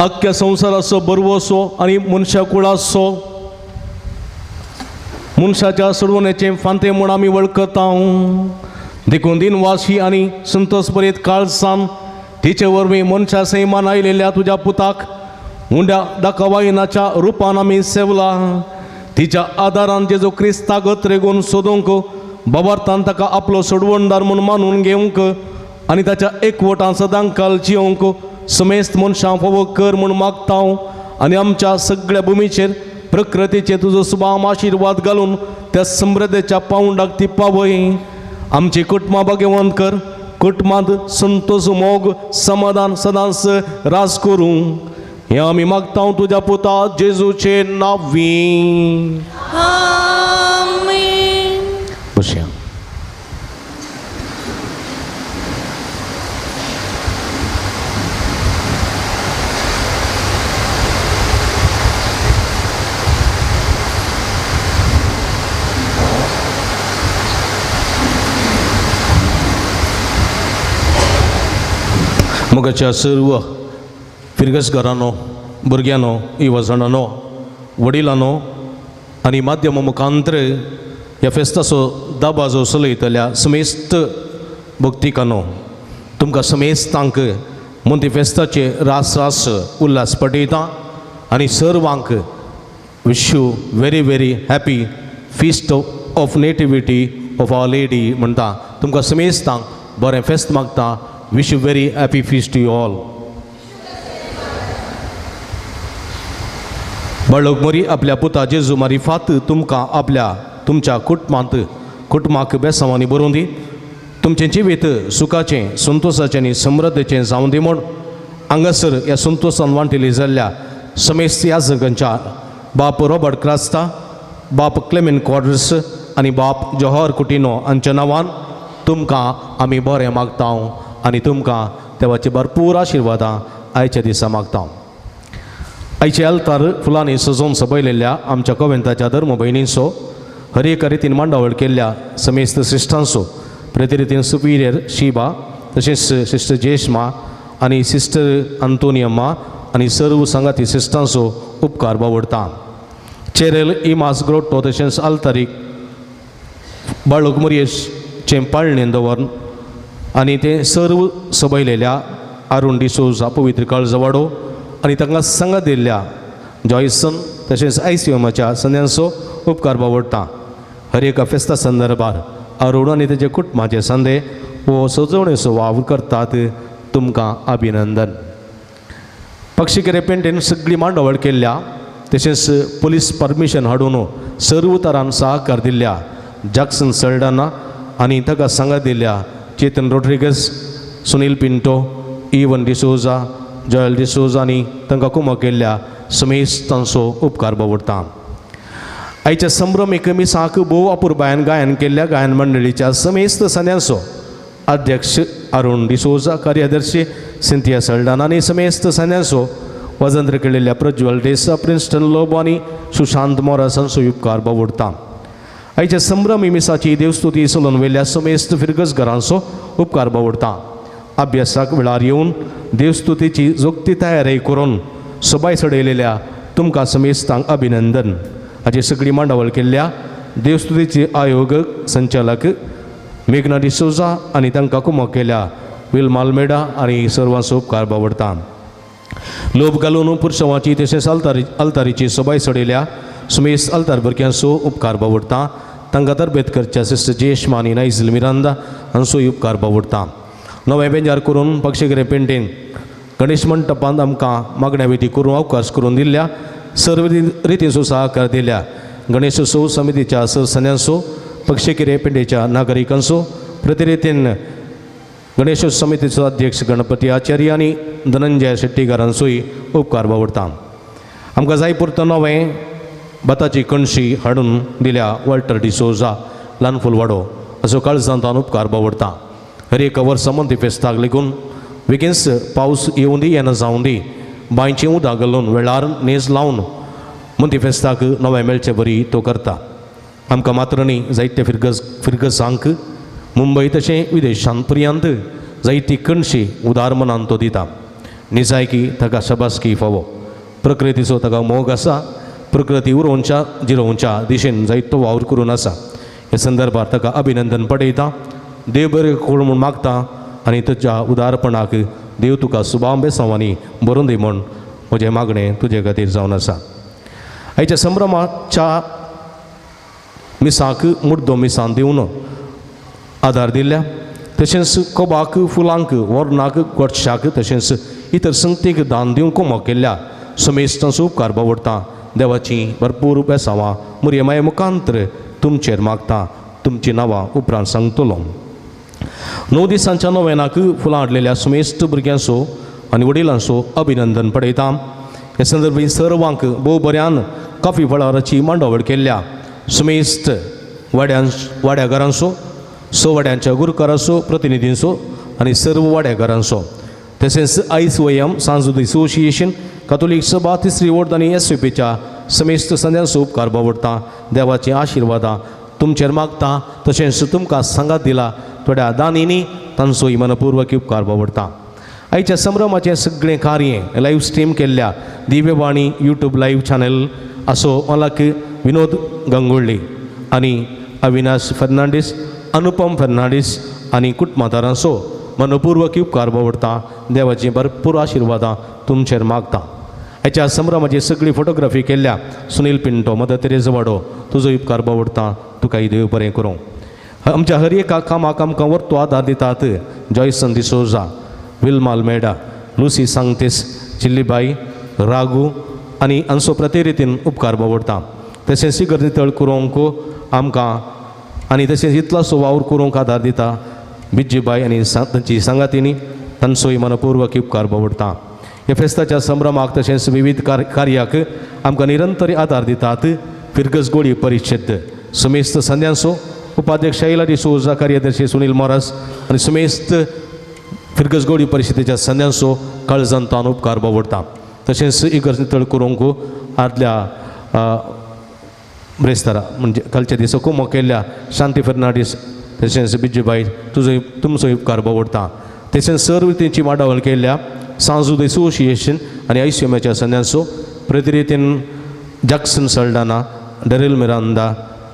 आख्ख्या संवसाराचो बरवसो आनी मनशा कुळाचो मनशाच्या सोडवण्याचें फांतें म्हूण आमी वळखता. देखून दिनवासी आनी संतोष बरेत काळजान तिचे वरवीं मनशा सैमान आयिल्ल्या तुज्या पुताक उंड्या दाखवायनाच्या रुपान आमी सेवला. तिच्या आदारान जेजू क्रिस्ताक रेगून सोदूंक बाबार्थान ताका आपलो सोडवणदार म्हूण मानून घेवंक आनी ताच्या एकवटान सदांकाल जियोंक समेस्त मनशां फावो कर म्हूण मागता. आनी आमच्या सगळ्या भुमीचेर प्रकृतीचेर तुजो सुबाम आशिर्वाद घालून त्या समृद्धेच्या पावंडाक ती पावय. आमची कुटुंबां भाग्यवंत कर, कुटुंबांत संतोष मोग समाधान सदांच राज करूं हें आमी मागता तुज्या पुता जेजूचे नांवी. आमेन. बसया. मोगाच्या सर्व फिरगसकारांनो, भुरग्यांनो, युवजणांनो, वडिलांनो आनी माध्यमा मुखांतर ह्या फेस्ताचो दबाजो चलयतल्या समेस्त भक्तिकांनो, तुमकां समेस्तांक मोंती फेस्ताचे रास रास उल्हास पटयता आनी सर्वांक wish you very very happy feast of nativity of our lady म्हणटा. तुमकां समेस्तांक बरें फेस्त मागता. Wish you very happy feast to you all. बाळक मोरी आपल्या पुता जेजू मारिफात तुमकां आपल्या तुमच्या कुटुंबांत कुटुंबाक बेसांवांनी बरोवन दी. तुमचें जिवीत सुखाचें, संतोशाचें आनी समृद्धेचें जावं दी म्हूण हांगासर ह्या संतोशान वांटिल्ली जाल्ल्या समेस्त याजकांच्या बाप रॉबर्ट क्रास्ता, बाप क्लेमेन क्वाड्रस आनी बाप जोहर कुटिनो हांच्या नांवान तुमकां आमी बरें मागता आनी तुमकां देवाची भरपूर आशिर्वादां आयच्या दिसा मागता. आयचे अल्तार फुलांनी सजोवन सबयलेल्या आमच्या कोवेंताच्या धर्म भयणींचो हर एका रितीन मांडावळ केल्ल्या समेस्त श्रेश्ठांचो प्रतिरितीन सुपिरियर शिबा तशेंच सिस्टर जेशमा आनी सिस्टर अंतोनियम्मा आनी सर्व सांगाती श्रेश्ठांचो उपकार बावडटा. चेरेल इमास ग्रोट्टो तशेंच आल्तारीक बाळूक मुरयेचें पाळणें दवरून आनी तें सर्व सबयलेल्या अरुण डिसोजा पवित्र काळजवाडो आनी तांकां सांगात दिल्ल्या जॉयसन तशेंच आयसीएमाच्या संद्यांचो उपकार बावडटा. हर एका फेस्ता संदर्भार अरुण आनी तेजे कुटुंबाचे संदे हो सजोवणेचो वावर करतात तुमकां अभिनंदन. पक्षीकेरे पेंटेन सगळी मांडावळ केल्ल्या तशेंच पोलीस परमिशन हाडून सर्व तरान सहकार दिल्ल्या जॅक्सन सल्डाना आनी ताका सांगात दिल्ल्या चेतन रोड्रिगस, सुनील पिंटो, इवन डिसोजा, जॉयल डिसोजा आनी तांकां कुमक केल्ल्या समेस्त तांचो उपकार बावडटा. आयच्या संभ्रमीक मिसाक भोव अपुरबायान गायन केल्ल्या गायन मंडळीच्या समेस्त संद्यांचो अध्यक्ष अरुण डिसोजा, कार्यादर्शी सिंथिया सल्डाना आनी समेस्त संद्यांचो वजंत्र केलेल्या प्रज्वल डेसा, प्रिन्स्टन लोबो आनी सुशांत मोरास हांचो उपकार बावडटा. आयच्या संभ्रमी मिसाची देवस्तुती चलोवन वयल्या समेस्त फिरगजघरांचो उपकार बावडटा. अभ्यासाक वेळार येवन देवस्तुतीची जोगती तयारी करून सबाय चडयलेल्या तुमकां समेस्तांक अभिनंदन. हाची सगळी मांडावळ केल्ल्या देवस्तुतीचे आयोग संचालक मेघना डिसोजा आनी तांकां कुमक केल्या will मालमेडा आनी सर्वांचो उपकार बावडटा. लोब घालून पुरसवाची तशेंच अल्तारीची सबाय चडयल्या सुमेश अल्तार भुरग्यांचो उपकार बावडटा. तांकां तरबेत करच्या सिस्टर जेशमा आनी नायझल मिरांदा हांचोय उपकार बावडटा. नवें बेंजार करून पक्षीगिरे पेंटेन गणेश मंटपांत आमकां मागण्या विधी करून अवकाश करून दिल्ल्या सर्व रितींचो सहकार दिल्या गणेशोत्सव समितीच्या सदस्यांचो पक्षीगिरे पेंटेच्या नागरिकांचो प्रतिरितीन गणेशोत्सव समितीचो अध्यक्ष गणपती आचार्य आनी धनंजय शेट्टीकारांचोय उपकार बावडटा. आमकां जाय पुरतो नवें भाताची कणशी हाडून दिल्या वॉल्टर डिसोजा ल्हान फुलवाडो असो काळजांत उपकार बावडटा. हर एका वर्सा मंती फेस्ताक लेगून वेगींच पावस येवंदी येना जावं दी बांयचें उदक घालून वेळार नेज लावन मंती फेस्ताक नवें मेळचे बरी तो करता. आमकां मात्र न्ही जायते फिरगजांक मुंबय तशें विदेशांत पर्यंत जायती कणशी उदार मनान तो दिता. निजायकी ताका शाबासकी फावो. प्रकृतीचो ताका मोग आसा. प्रकृती उरोवच्या जिरोवच्या दिशेन जायतो वावर करून आसा. ह्या संदर्भार ताका अभिनंदन पडयता. देव बरें करूं म्हूण मागता आनी तुज्या उदारपणाक देव तुका सुबाम बेसांवांनी भरून दी म्हूण म्हजें मागणें तुजे खातीर जावन आसा. आयच्या संभ्रमाच्या मिसाक मुड्डो मिसान दिवन आदार दिल्ल्या तशेंच कोबाक फुलांक वरणाक गोडशाक तशेंच इतर संगतीक दान दिवन कुमक केल्ल्या समेस्तांचो उपकार बावडटा. देवाची भरपूर बेसांवां मुरयमाये मुखांतर तुमचेर मागता. तुमचीं नांवां उपरांत सांगतलो. 9 दिसांच्या नोवेनाक फुलां हाडलेल्या सुमेस्त भुरग्यांचो आनी वडिलांचो अभिनंदन पडयता. हे संदर्भी सर्वांक भोव बऱ्यान कॉफी फळाराची मांडावळ केल्ल्या सुमेस्त वाड्याघरांचो स वाड्यांच्या गुरुकारांचो प्रतिनिधींचो आनी सर्व वाड्याघरांचो तशेंच आयसीओएम सांजुद असोसिएशन कातोलीक सभा तिसरी वोर्ड आनी एसपीच्या समेस्त संद्यांचो उपकार बावडटा. देवाची आशिर्वादां तुमचेर मागता तशेंच तुमकां सांगात दिला थोड्या दानींनी तांचोय मनपूर्वक उपकार बावडटा. आयच्या संभ्रमाचें सगळें कार्य लायव्ह स्ट्रीम केल्ल्या दिव्यवाणी यूट्यूब लायव्ह चॅनल असो मालक विनोद गंगोळ्ळी आनी अविनाश फर्नांडीस, अनुपम फर्नांडीस आनी कुटुंबादारांचो मनपूर्वक उपकार बावडटा. देवाची भरपूर आशिर्वादां तुमचेर मागता. हाच्या संभ्रमाची सगळी फोटोग्राफी केल्ल्या सुनील पिंटो, मदर तेरेजा वाडो तुजो उपकार बावडटा. तुकाय देव बरें करूं. आमच्या हर एका कामाक आमकां वर्तो आदार दितात जॉयसन डिसोजा, विल्मा आल्मेडा, लुसी सांगतेस, चिल्लीबाई, रागू आनी हांचो प्रतिरितीन उपकार बावडटा. तशेंच इगर्ज तळ करूंक आमकां आनी तशेंच इतलोसो वावर करूंक आदार दिता बिज्जीबाई आनी तांची सांगातिनी तांचोय मनपूर्वक उपकार बावडटा. ह्या फेस्ताच्या संभ्रमाक तशेंच विविध कार्याक आमकां निरंतर आदार दितात फिरगज गोळी परिशद सुमेस्त संद्यांचो उपाध्यक्ष शैला डिसोजा, कार्यदर्शी सुनील मोरास आनी सुमेस्त फिरगज गौडी परिशदेच्या संद्यांचो काळजांतान उपकार बावडटा. तशेंच इगर्ज नितळ करूंक आदल्या ब्रेस्तारा म्हणजे कालच्या दिसा कुमो केल्ल्या शांती फर्नांडीस तशेंच बिज्जूबाई तुजो तुमचो उपकार बावडटा. तशेंच सर्व तेंची माडावळ केल्ल्या सांजूद एसोसिएशन आनी आयसीएमाच्या संद्यांचो प्रतिरितीन जॅक्सन सल्डाना, डॅरील मिरांदा,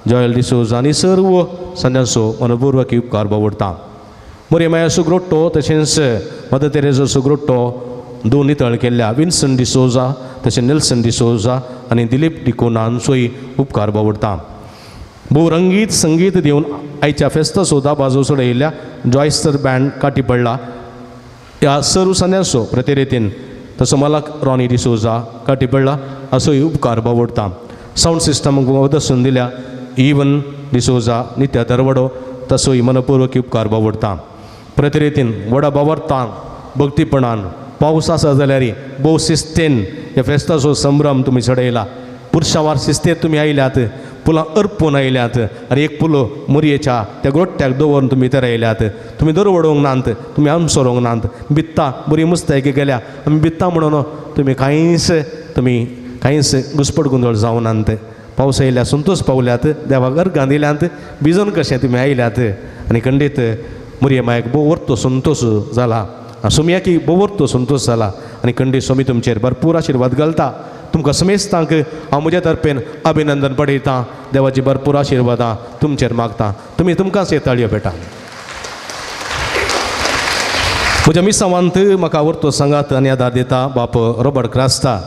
जॉयल डिसोजा आनी सर्व संद्यांचो मनपूर्वक उपकार बावडटा. मोरयमाया सुग्रोट्टो तशेंच मदर तेरेजा सुग्रोट्टो दोन नितळ केल्ल्या विन्सन डिसोजा तशें नेल्सन डिसोजा आनी दिलीप डिकोना हांचोय उपकार बावडटा. भोव रंगीत संगीत दिवन आयच्या फेस्ताचो दाबाजो चडयिल्ल्या जॉयस्टर बँड काटी पडला ह्या सर्व संद्यांचो प्रतिरेतीन तसो मलाक रॉनी डिसोजा काटी पडला असोय उपकार बावडटा. सावंड सिस्टम वदसून दिल्या इवन डिसोजा नित्या दरवडो तसोय मनपूर्वक उपकार बावडटा. प्रतिरेतीन व्हडा बावडतान भक्तीपणान पावस आसा जाल्यार भोव शिस्तेन ह्या फेस्ताचो संभ्रम तुमी चडयला. पुरशावार शिस्तेर तुमी आयल्यात, फुलां अर्पून आयल्यात आनी एक फुलो मोरयेच्या त्या गोट्ट्याक दवरून तुमी भितर आयल्यात. तुमी दरवडोवंक नात, तुमी आमसरोंक नात, बित्ता बरी मुस्तायकी गेल्या आमी बित्ता म्हणून तुमी कांयच घुसपट गोंदळ जावनात. पावस आयल्या संतोष पावल्यात, देवाक अर्गां दिल्यांत, भिजून कशें तुमी आयल्यात आनी खंडीत मोरये मायक भोव वर्तो संतोष जाला, सोमयाकी भोव वर्तो संतोष जाला आनी खंडीत सोमी तुमचेर भरपूर आशिर्वाद घालता. तुमकां समेस्तांक हांव म्हज्या तर्फेन अभिनंदन पडयतां. देवाची भरपूर आशिर्वादां तुमचेर मागता. तुमी तुमकांच हे ताळयो भेटा. म्हज्या मिसावांत म्हाका वर्तो सांगात आनी आदार दिता बाप रॉबर्ट क्रास्ता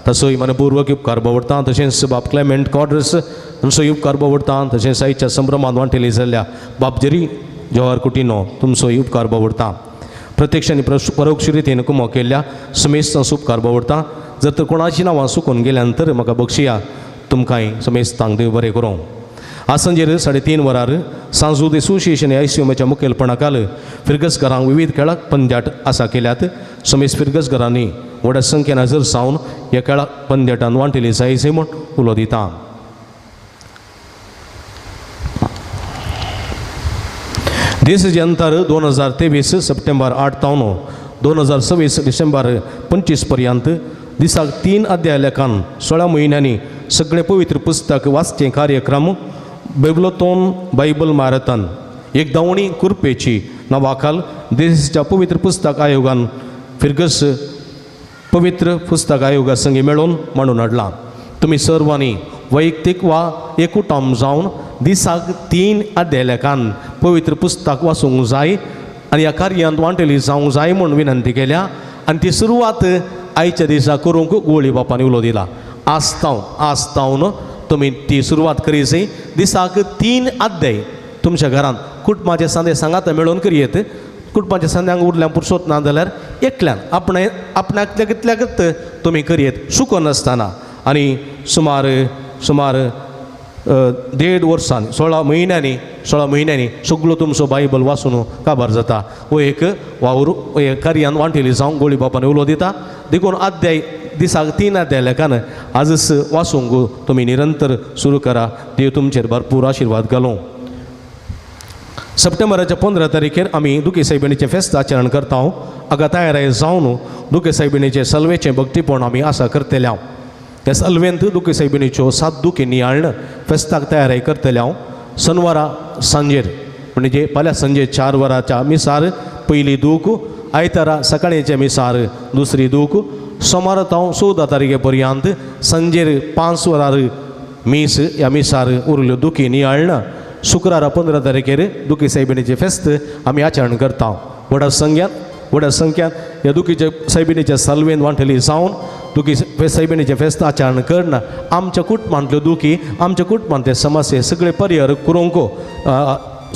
तसोय मनपूर्वक उपकार बावडटा. तशेंच बाप क्लेमेंट कॉड्रस तुमचोय उपकार बावडटा. तशेंच आयच्या संभ्रमांत वांटेली जाल्ल्या बाप जेरी जवाहर कुटिनो तुमचोय उपकार बावडटा. प्रत्यक्ष आनी परोक्ष रितीन कुमो केल्ल्या समेस्तांचो उपकार बावडटा. जर तर कोणाची नांवां चुकून गेल्यान तर म्हाका बक्षिया. तुमकांय समेस्तांक देव बरें करूं. आज सांजेर 3:30 वरार सांजूद एसोसिएशन आयसीएमाच्या मुखेलपणाखाल फिरगसघरांक विविध खेळाक पंद्याट आसा केल्यात. समेस्त फिरगसघरांनी व्हडा संख्येन हजर जावन ह्या खेळाक पंद्याटान वांटेली जायचे म्हूण उलो दिता. देश जनतर 2023 सप्टेंबर 8 तावन 2026 डिसेंबर 25 पर्यंत दिसाक 3 अध्याय लेखान 16 म्हयन्यांनी सगळे पवित्र पुस्तक वाचचे कार्यक्रम बेबलोतोन बायबल मॅरेथॉन एक दावणी कुरपेची नांवाखाल देशाच्या पवित्र पुस्तक आयोगान फिरगस पवित्र पुस्तक आयोगा संगी मेळोवन मांडून हाडलां. तुमी सर्वांनी वैयक्तीक वा एकूटाम जावन दिसाक 3 अध्याय लेखान पवित्र पुस्तक वाचूंक जाय आनी ह्या कार्यांत वांटेली जावंक जाय म्हूण विनंती केल्या आनी ती सुरवात आयच्या दिसा करूंक गोळी बापान उलो दिला. आज तावन तुमी ती सुरवात करी जाय. दिसाक 3 अध्याय तुमच्या घरांत कुटुंबाचे सांदे सांगात मेळोवन करयेत. कुटुंबाच्या सांद्यांक उरल्यान पुरसोत ना जाल्यार एकल्यान आपणे आपणाक कितल्याकच तुमी करयेत चुकनासतना. आनी सुमार सुमार 1.5 वर्सांनी 16 म्हयन्यांनी सगळो तुमचो बायबल वाचून काबार जाता. हो एक वावर एक कार्यान वांटेली जावं गोळी बापान उलो दिता. देखून अध्याय दिसाक 3 अध्याय लेखान आजच वाचूंक तुमी निरंतर सुरू करा. देव तुमचेर भरपूर आशिर्वाद घालूं. सप्टेंबराच्या 15 तारखेर आमी दुखे सायबिणीचें फेस्त आचरण करता. हाका तयाराय जावन दुखे सायबिणीचें सलवेचें भक्तीपण आमी आसा करतले. हांव ह्या सलवेंत दुखे सायबिणीच्यो 7 दुखी नियाळण फेस्ताक तयाराय करतले. हांव शनवारा सांजेर म्हणजे फाल्यां सांजे 4 वरांच्या मिसार पयली दूख, आयतारा सकाळींचे मिसार दुसरी दूख, सोमारा हांव 14 तारखे पर्यंत सांजेर 5 वरार मीस ह्या मिसार उरल्यो दुखी नियाळण. शुक्रारा 15 तारखेर दुखी सायबिणीचें फेस्त आमी आचरण करता. व्हडा संख्यान ह्या दुखीच्या सायबिणीच्या सालवेन वांटेली जावन दुखी सायबिणीचें फेस्त आचरण करून आमच्या कुटुंबांतल्यो दुखी, आमच्या कुटुंबांतले समस्ये सगळे परिहर करूंक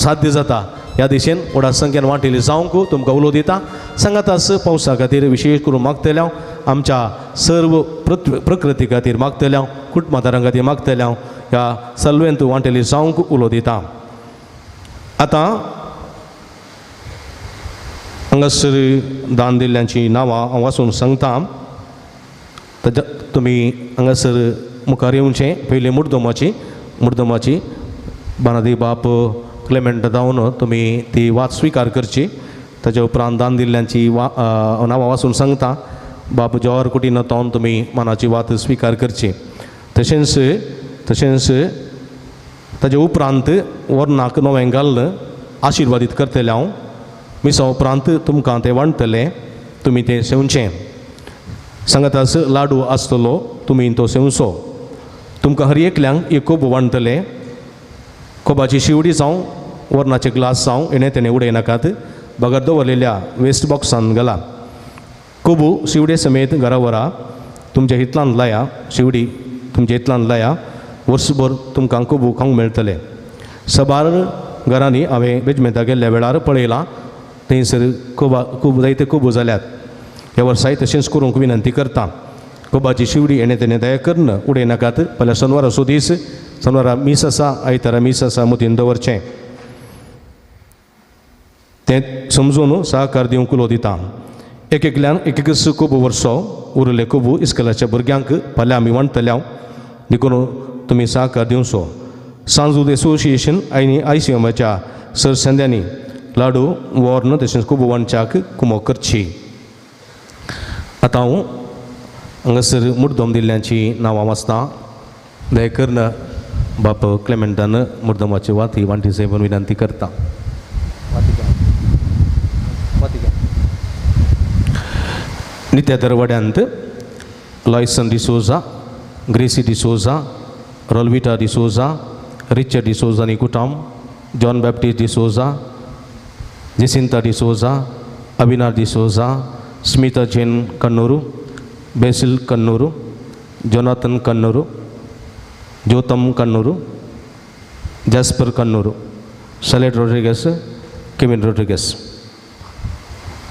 साध्य जाता. ह्या दिशेन व्हडा संख्येन वांटेली जावंक तुमकां उलो दिता. सांगाताच पावसा खातीर विशेश करून मागतले हांव, आमच्या सर्व प्रकृती खातीर मागतले हांव, कुटुंबादारां खातीर मागतले हांव. ह्या सलवेन तूं वांटेली जावंक उलो दिता. आतां हांगासर दान दिल्ल्यांची नांवां हांव वाचून सांगता. ताच्या तुमी हांगासर मुखार येवचें. पयलीं मुर्दमाची बानादी बाप क्लेमेंट धांवन तुमी ती वात स्विकार करची. ताच्या उपरांत दान दिल्ल्यांची नांवां वाचून सांगता. बाब जवाहर कुटिन्हो तोन तुमी मनाची वात स्विकार करची. तशेंच तशेंच ताजे उपरांत वर्णाक नवें घाल्ल आशिर्वादीत करतलें हांव. मिसा उपरांत तुमकां तें वांटतलें, तुमी तें सेवचें. सांगाताच लाडू आसतलो, तुमी तो सेवचो. तुमकां हर एकल्यांक एक कोबू वांटतलें. कोबाची शिवडी जावं वर्णाचे ग्लास जावं हेणें तेणें उडयनाकात, बगर दवरलेल्या वेस्ट बॉक्सान घाला. कोबू शिवडे समेत घरा व्हरा, तुमच्या हितलान लाया, शिवडी तुमच्या हितलान लाया, वर्सभर तुमकां कोबू खावंक मेळटलें. सबार घरांनी हांवें बेजमेंता गेल्ल्या वेळार पळयलां, थंयसर कोबा खूब जायते कोबू जाल्यात. ह्या वर्साय तशेंच करूंक विनंती करता. कोबाची शिवडी हेणें तेणें दया करून उडयनाकात. फाल्यां शेनवाराचो दीस, शेनवारा मीस आसा, आयतारा मीस आसा, मतीन दवरचें. तें समजून सहकार दिवंक उलो दिता. एक एकल्यान एक एकच कोबू वर्सो उरिल्ले कोबू इस्कलाच्या भुरग्यांक फाल्यां आमी वांटतले हांव, देखून तुमी सहकार दिवचो. सांजूद एसोसिएशन आनी आयसीएमाच्या सर संद्यांनी लाडू वॉर्न तशेंच कोबू वांटच्याक कुमोक करची. आतां हांव हांगासर मुर्दम दिल्ल्यांची नांवां वाचता. दया करून बाप क्लेमेंटान मुर्दमाची वाती वांटी म्हूण विनंती करता. नित्या दरवाड्यांत Loyson D'Souza, Gracy D'Souza, Rolvita D'Souza, Richard D'Souza आनी कुटाम, John Baptist D'Souza, Jacinta D'Souza, Avinash D'Souza, Smita Jane Kannur, Basil Kannur, Jonathan Kannur, Jotham Kannur, Jasper Kannur, Salet Rodrigues, Kevin Rodrigues.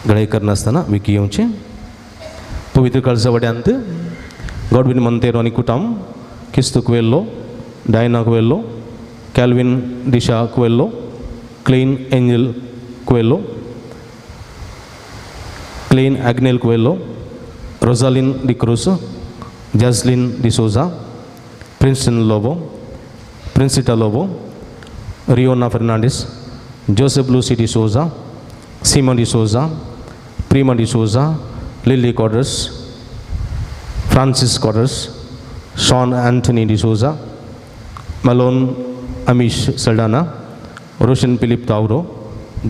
गळे करनासतना विकी येवचें. पवित्र काळजावड्यांत Godwin Monteiro आनी कुटाम, Kistu Coelho, Diana Coelho, Calvin Disha Coelho, Klein Angel Coelho, Klein Agnel Coelho, Rosalin D'Cruz, Jaslin D'Souza, Princeton Lobo, Princita Lobo, Riona Fernandes, Joseph Lucy D'Souza, Simon D'Souza, Prima D'Souza, Lily Quadros, Francis Quadros, Sean Anthony D'Souza, Malone Amish Saldana, Roshan Philip Tauro,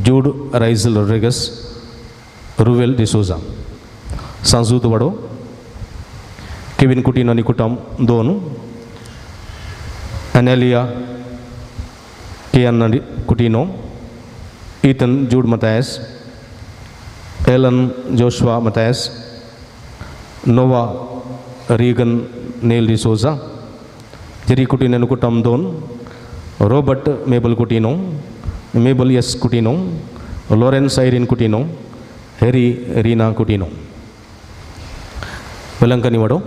Jude Rizel Rodrigues, Ruel D'Souza. Sanjut Vado, Kevin Coutinho आनी कुटाम दोन, Anelia Kiana Coutinho, Ethan Jude Mathias, Alan Joshua Mathias, Noah Reagan Neil D'Souza, Jerry Coutinho आनी कुटाम दोन, Robert Mabel Coutinho, Mabel S Coutinho, Lawrence Irene Coutinho, Harry Reena Coutinho. Velankanni Vado,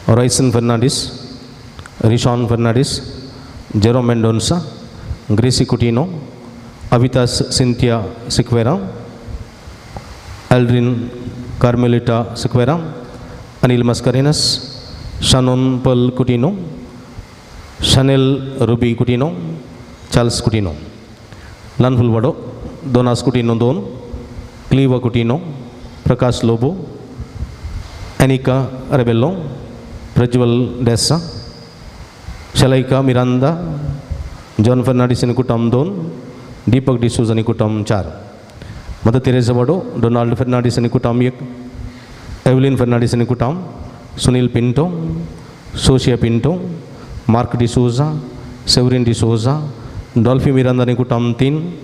Royson Fernandes, Rishon Fernandes, Jerome Mendonca, Gracy Coutinho, Avitas Cynthia Sequeira, Aldrin Carmelita Sequeira, Anil Mascarenhas, Shannon Pearl Coutinho, Chanel Ruby Coutinho, Charles Coutinho. Lanful Vado, Donas Coutinho दोन, Cleva Coutinho, Prakash Lobo, Anika Rebello, Prajwal Desa, Shalaika Miranda, John Fernandes आनी कुटाम दोन, दीपक डिसोज आनी कुटाम चार, mother Teresa वाडो, Donald Fernandes आनी कुटाम एक, Evelyn Fernandes आनी कुटाम, Sunil Pinto, Sosia Pinto, Mark D'Souza, Severin D'Souza, Dolphy Miranda आनी कुटाम तीन,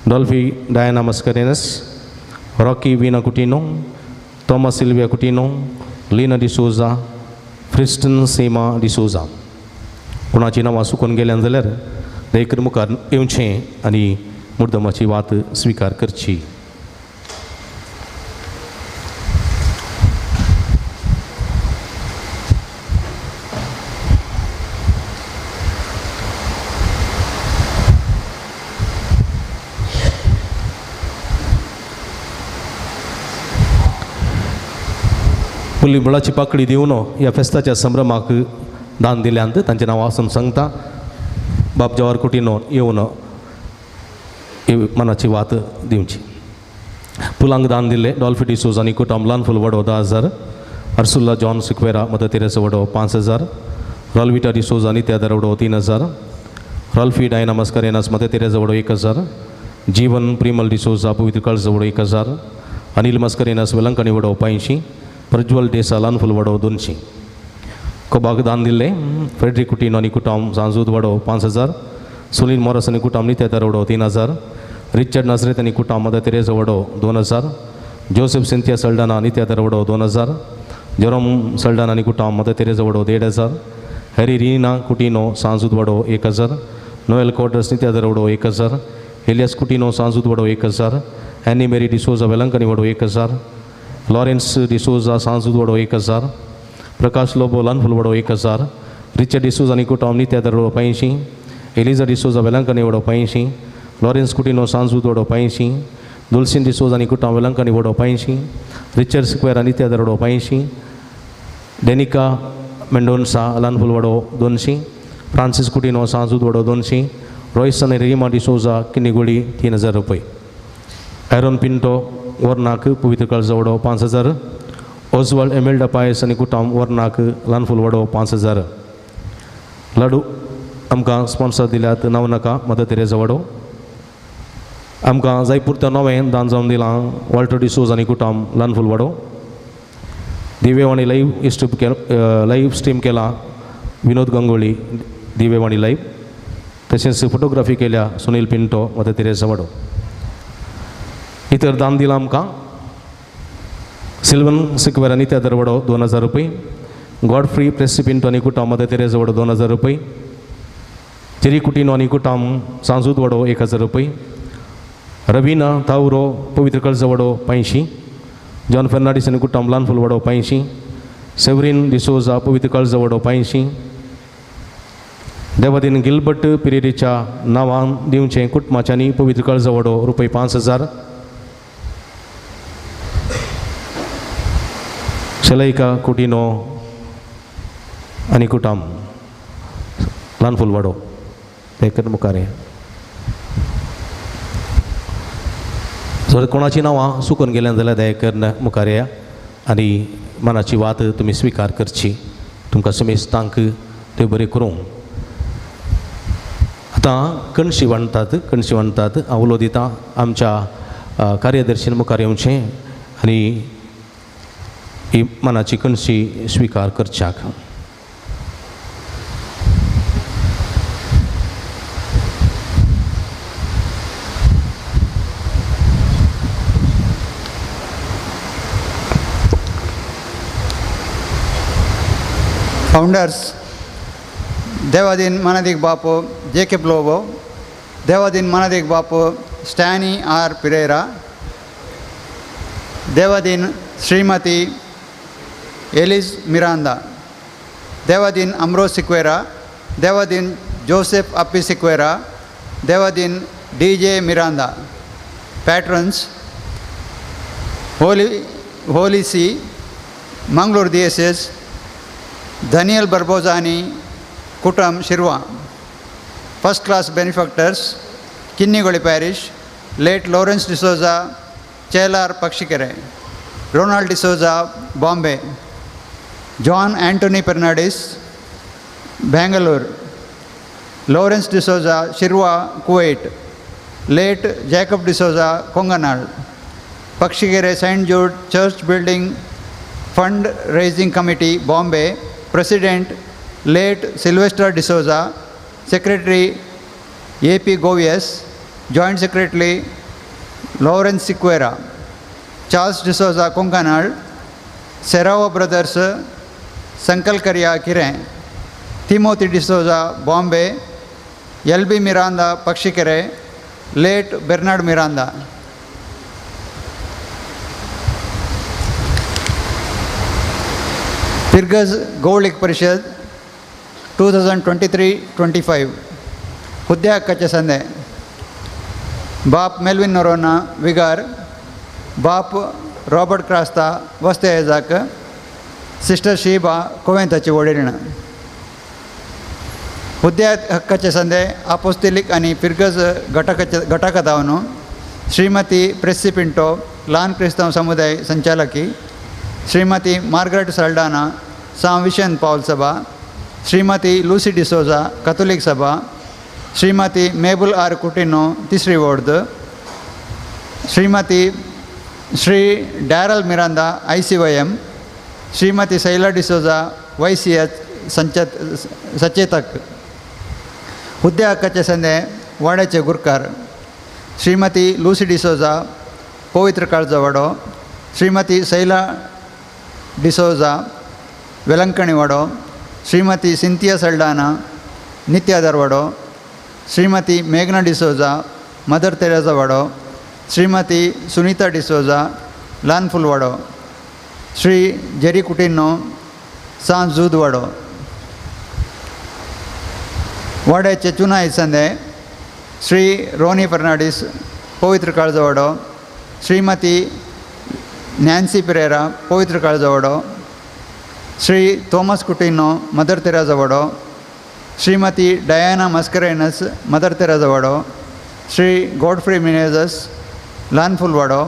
Dolphy Diana Mascarenhas, Rocky Veena Coutinho, Thomas Sylvia Coutinho, Lina D'Souza, Friston Seema D'Souza. कोणाची नांवां सुकून गेल्यान जाल्यार दयकर मुखार येवचें आनी मुर्दमाची वात स्विकार करची. फुली बळाची पाकळी दिवन ह्या फेस्ताच्या संभ्रमाक दान दिल्यांत तांचें नांव वाचून सांगता. बाब जवाहर कुटिन्हो येवन मनाची वात दिवची. पुलांक दान दिल्ले डॉल्फी डिसोज आनी कुटुंब ल्हान वडो 10,000, अर्सुल्ला जॉन सिक्वेरा मदर तेरेसा वडो 5,000, रॉलविटा डिसोज आनी त्यादर वडो 3,000, रॉल्फी डायना मस्करेनास मदर तेरेसा वडो 1,000, जीवन प्रिमल डिसोजा पवित्र कळस वडो 1,000, अनिल मस्करेनास वेलंकणी वडो 500, प्रज्वल डेसा ल्हान वडो 200. कोबाक दान दिल्ले फ्रेडरिक कुटीनो आनी कुटुंब सांजूद वडो 5,000, सुनील मोरस आनी कुटुंब नित्यादर वडो 3,000, रिचर्ड नाजरेत आनी कुटुंब मदर तेरेसा वडो 2,000, जोसेफ सिंथिया सल्डाना नित्यादर वडो 2,000, जेरोम सल्डाना आनी कुटुंब मदर तेरेसा वडो 1,500, हॅरी रीना कुटिनो सांजूद वडो 1,000, नोएल क्वाड्रस नित्यादर वडो 1,000, एलियास कुटिनो सांजूद वडो 1,000, एनी मेरी डिसोजा वेलंकनी वडो 1,000, लॉरेन्स डिसोजा सांजूद वडो 1,000, प्रकाश लोबो ल्हान वडो 1,000, रिचर्ड डिसोजा आनी कुटुंब नित्यादर वडो 500, एलिजा डिसोजा वेलंकनी वडो 500, लॉरेन्स कुटिनो सांजूद वडो 500, दुलसिन डिसोजा आनी कुटुंब वेलंकनी वडो 500, रिचर्ड सिक्वेरा नित्यादर वडो 500, डेनिका मेंडोन्सा ल्हान वडो 200, फ्रांसीस कुटिनो सांजूद वडो 200, रॉयस आनी रिमा डिसोजा किन्नीगोळी 3,000 रुपये, एरोन पिंटो वर्नाक पवित्र कळजा वडो 5,000, ओजवाल्ड एमेल्डा पायस आनी कुटुंब वर्नाक ल्हान वडो 5,000. लाडू आमकां स्पॉन्सर दिल्यात नांव नाका मदर तेरेसा वडो. आमकां जायपुरता नवें दान जावन दिलां वॉल्टर डिसोज आनी कुटुंब ल्हान वडो. दिवेवाणी लायव्ह लायव्ह स्ट्रीम केला विनोद गंगोळी दिवेवाणी लायव्ह, तशेंच फोटोग्राफी केल्या सुनील पिंटो मदर तेरेसा वडो. इतर दान दिलां आमकां सिल्वन सिक्वेरा नित्यादर वडो 2,000 रुपये, गॉडफ्री प्रेसी पिंटो आनी कुटुंब मदर तेरेसा वडो 2,000 रुपये, जेरी कुटिनो आनी कुटुंब सांजूद वडो 1,000 रुपये, रवीना तावरो पवित्र कळजा वडो 500, जॉन फर्नांडीस आनी कुटुंब ल्हान वडो 500, सेवरीन डिसोजा पवित्र कळजा वडो 500, देवादीन गिलबर्ट पिरेरीच्या नांवान दिवचें कुटुंबाच्यांनी पवित्र कळजा वडो रुपये 5,000, शलैका कुटिनो आनी कुटुंब ल्हान वडो ते मुखार. जर कोणाची नांवां चुकून गेल्यां जाल्यार दया करून मुखार या आनी मनाची वात तुमी स्विकार करची. तुमकां समेस्तांक त्यो बरें करूं. आतां कणशी वांटतात, कणशी वांटतात. हांव उलो दिता आमच्या कार्यदर्शीन मुखार येवचें आनी ही मनाची कणशी स्विकार करच्याक. Founders Devadin Manadik Bapu Jacob Lobo, Devadin Manadik Bapu Stany R Pereira, Devadin Shrimati Elise Miranda, Devadin Ambrose Sequeira, Devadin Joseph Appy Sequeira, Devadin D J Miranda. Patrons Holy See, Mangalore diocese, Daniel Barbozani, Kutam Shirwa. First class benefactors Kinnigoli parish, late Lawrence D'Souza, Chelar Pakshikere, Ronald D'Souza, Bombay, John Antony Fernandes, Bangalore, Lawrence D'Souza, Shirwa, Kuwait, late Jacob D'Souza, Konganal. Pakshikere Saint Jude church building fund raising committee, Bombay, president late Sylvester D'Souza, secretary A P Govies, joint secretary Lawrence Sequeira, Charles D'Souza, Konkanal, Serrao brothers, Sankalkariya Kirem, Timothy D'Souza, Bombay, L B Miranda, Pakshikere, late Bernard Miranda. Pirgaj Govalik Parishad 2023-25 हुद्द्या हक्काचे संदे बाप मेल्विन नोरोना विगार, बाप Robert Crasta वस्ते एजाक, sister Sheeba कोवेंताची वडील. हुद्द्या हक्काचे संदे आपोस्तिलीक आनी पिरगज घटकाचे घटका धावन श्रीमती प्रेसी पिंटो, ल्हान क्रिस्तांव समुदाय संचालकी, श्रीमती मार्गरेट सल्डाना सां विशन पावल सभा, श्रीमती लुसी डिसोजा कथोलीक सभा, श्रीमती मेबुल आर कुटिनो तिसरी वॉर्ड, श्रीमती Shri Daryl Miranda ICYM, Shrimati Shaila D'Souza YCH सचेतक. हुद्दे हक्काचे संदे वाड्याचे गुरकार श्रीमती लुसी डिसोजा पवित्र काळजा वाडो, श्रीमती शैला डिसोजा वेलंकणी वाडो, श्रीमती सिंथिया सल्डाना नित्यादर वाडो, श्रीमती मेघना डिसोजा मदर तेरेजा वाडो, श्रीमती सुनीता डिसोजा ल्हानफूल वाडो, श्री जेरी कुटिनो सां जूद वाडो. वाड्याचे चुनाय संदे श्री रोनी फर्नांडीस पवित्र काळजा वाडो, श्रीमती नॅन्सी पेरेरा पवित्र काळजा वाडो, Shri Thomas Coutinho mother Teresa वाडो, श्रीमती डयाना मस्करेनस मदर तेरेजा वाडो, श्री गॉडफ्री मिनेजस ल्हानफूल वाडो,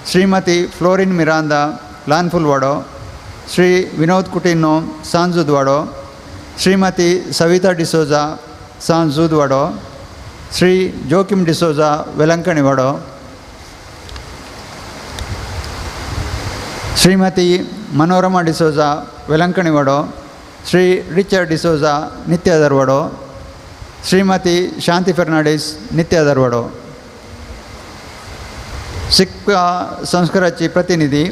श्रीमती फ्लोरीन मिरांदा ल्हानफूल वाडो, श्री विनोद कुटिनो सांजूद वाडो, श्रीमती सविता डिसोजा सांजूद वाडो, श्री जोकिम डिसोजा वेलंकणी वाडो, श्रीमती मनोरमा डिसोजा वेलंकणी वाडो, श्री रिचर्ड डिसोजा नित्यादर वाडो, श्रीमती शांती फर्नांडीस नित्यादर वाडो. शिकपा संस्काराची प्रतिनिधी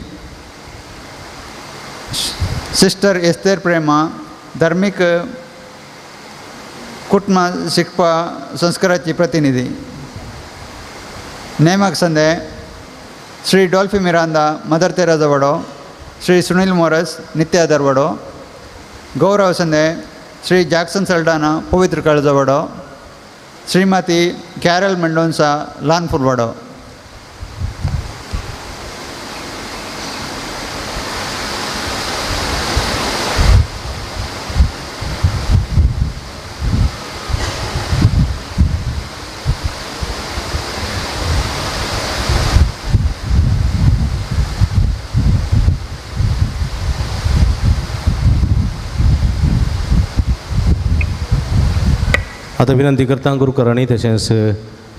सिस्टर एस्तेर प्रेमा धार्मीक कुटुंब शिकपा संस्काराची प्रतिनिधी. नेमक संदे श्री डॉल्फी मिरांदा मदर तेरेजा वाडो, श्री सुनील मोरस नित्यादर वाडो. गौरव संदे श्री जॅक्सन सल्डाना पवित्र काळजा वाडो, श्रीमती कॅरल मेंडोन्सा ल्हानफूल वाडो. आतां विनंती करता गुरुकरांनी तशेंच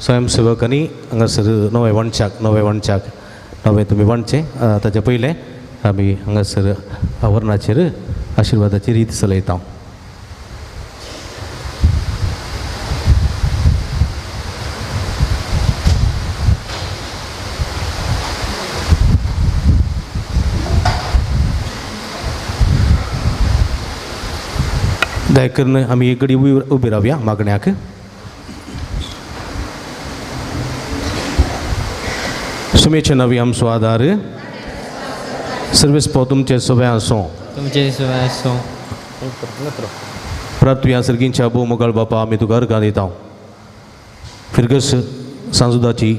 स्वयंसेवकांनी हांगासर नवें वणच्याक नवें तुमी वणचें. ताचे पयलें आमी हांगासर वर्णाचेर आशिर्वादाची रीत चलयता. दया करून आमी एक घडी उबी रावया मागण्याक. सुमेचे नवी आमचो आदार सर्वेस्पो तुमचे सगळे आसूं. तुमचे सगळे आसूं. प्रार्थुया सर्गींच्या भोव मोगाळ बापा, आमी तुका अर्गां दिता. फिरगस सांजुदाची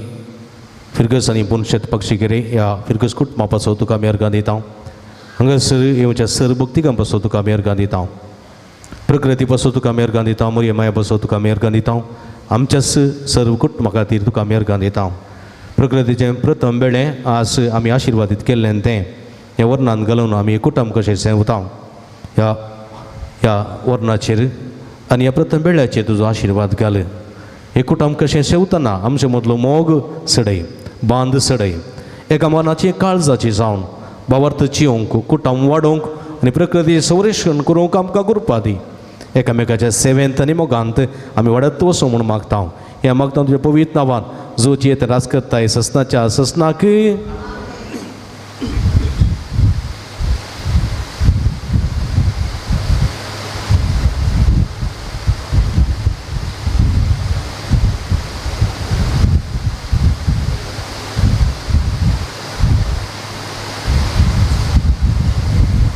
फिरगस आनी पुनशेत पक्षीगिरे ह्या फिरगस कुटुंबा पासत तुका आमी अर्गां दिता. हांगासर येवच्या सर भक्तिकां पासत तुका आमी अर्गां दिता. प्रकृती पासत तुका आमी अर्गां दिता. मोरये माया पासत तुका आमी अर्गां दिता. आमच्याच सर्व कुटुंबा खातीर तुका आमी अर्गां दिता. प्रकृतीचें प्रथम बेळें आज आमी आशिर्वादीत केल्लें तें ह्या वर्णान घालून आमी कुटुंब कशें सेवता ह्या ह्या वर्णाचेर आनी ह्या प्रथम बेळ्याचेर तुजो आशिर्वाद घाल. हे कुटुंब कशें सेवतना आमचे मदलो मोग सडय, बांद सडय, एका मनाची काळजाची जावन बावर्त चियोंक कुटुंब वाडोवंक आनी प्रकृती संरक्षण करूंक आमकां गुरपा दी. एकामेकाच्या सेवेंत आनी मोगांत आमी वाडत वचूं म्हूण मागता. ह्या मागता तुज्या पवित्र नांवान जो येत राज करताय ससनाच्या ससनाक.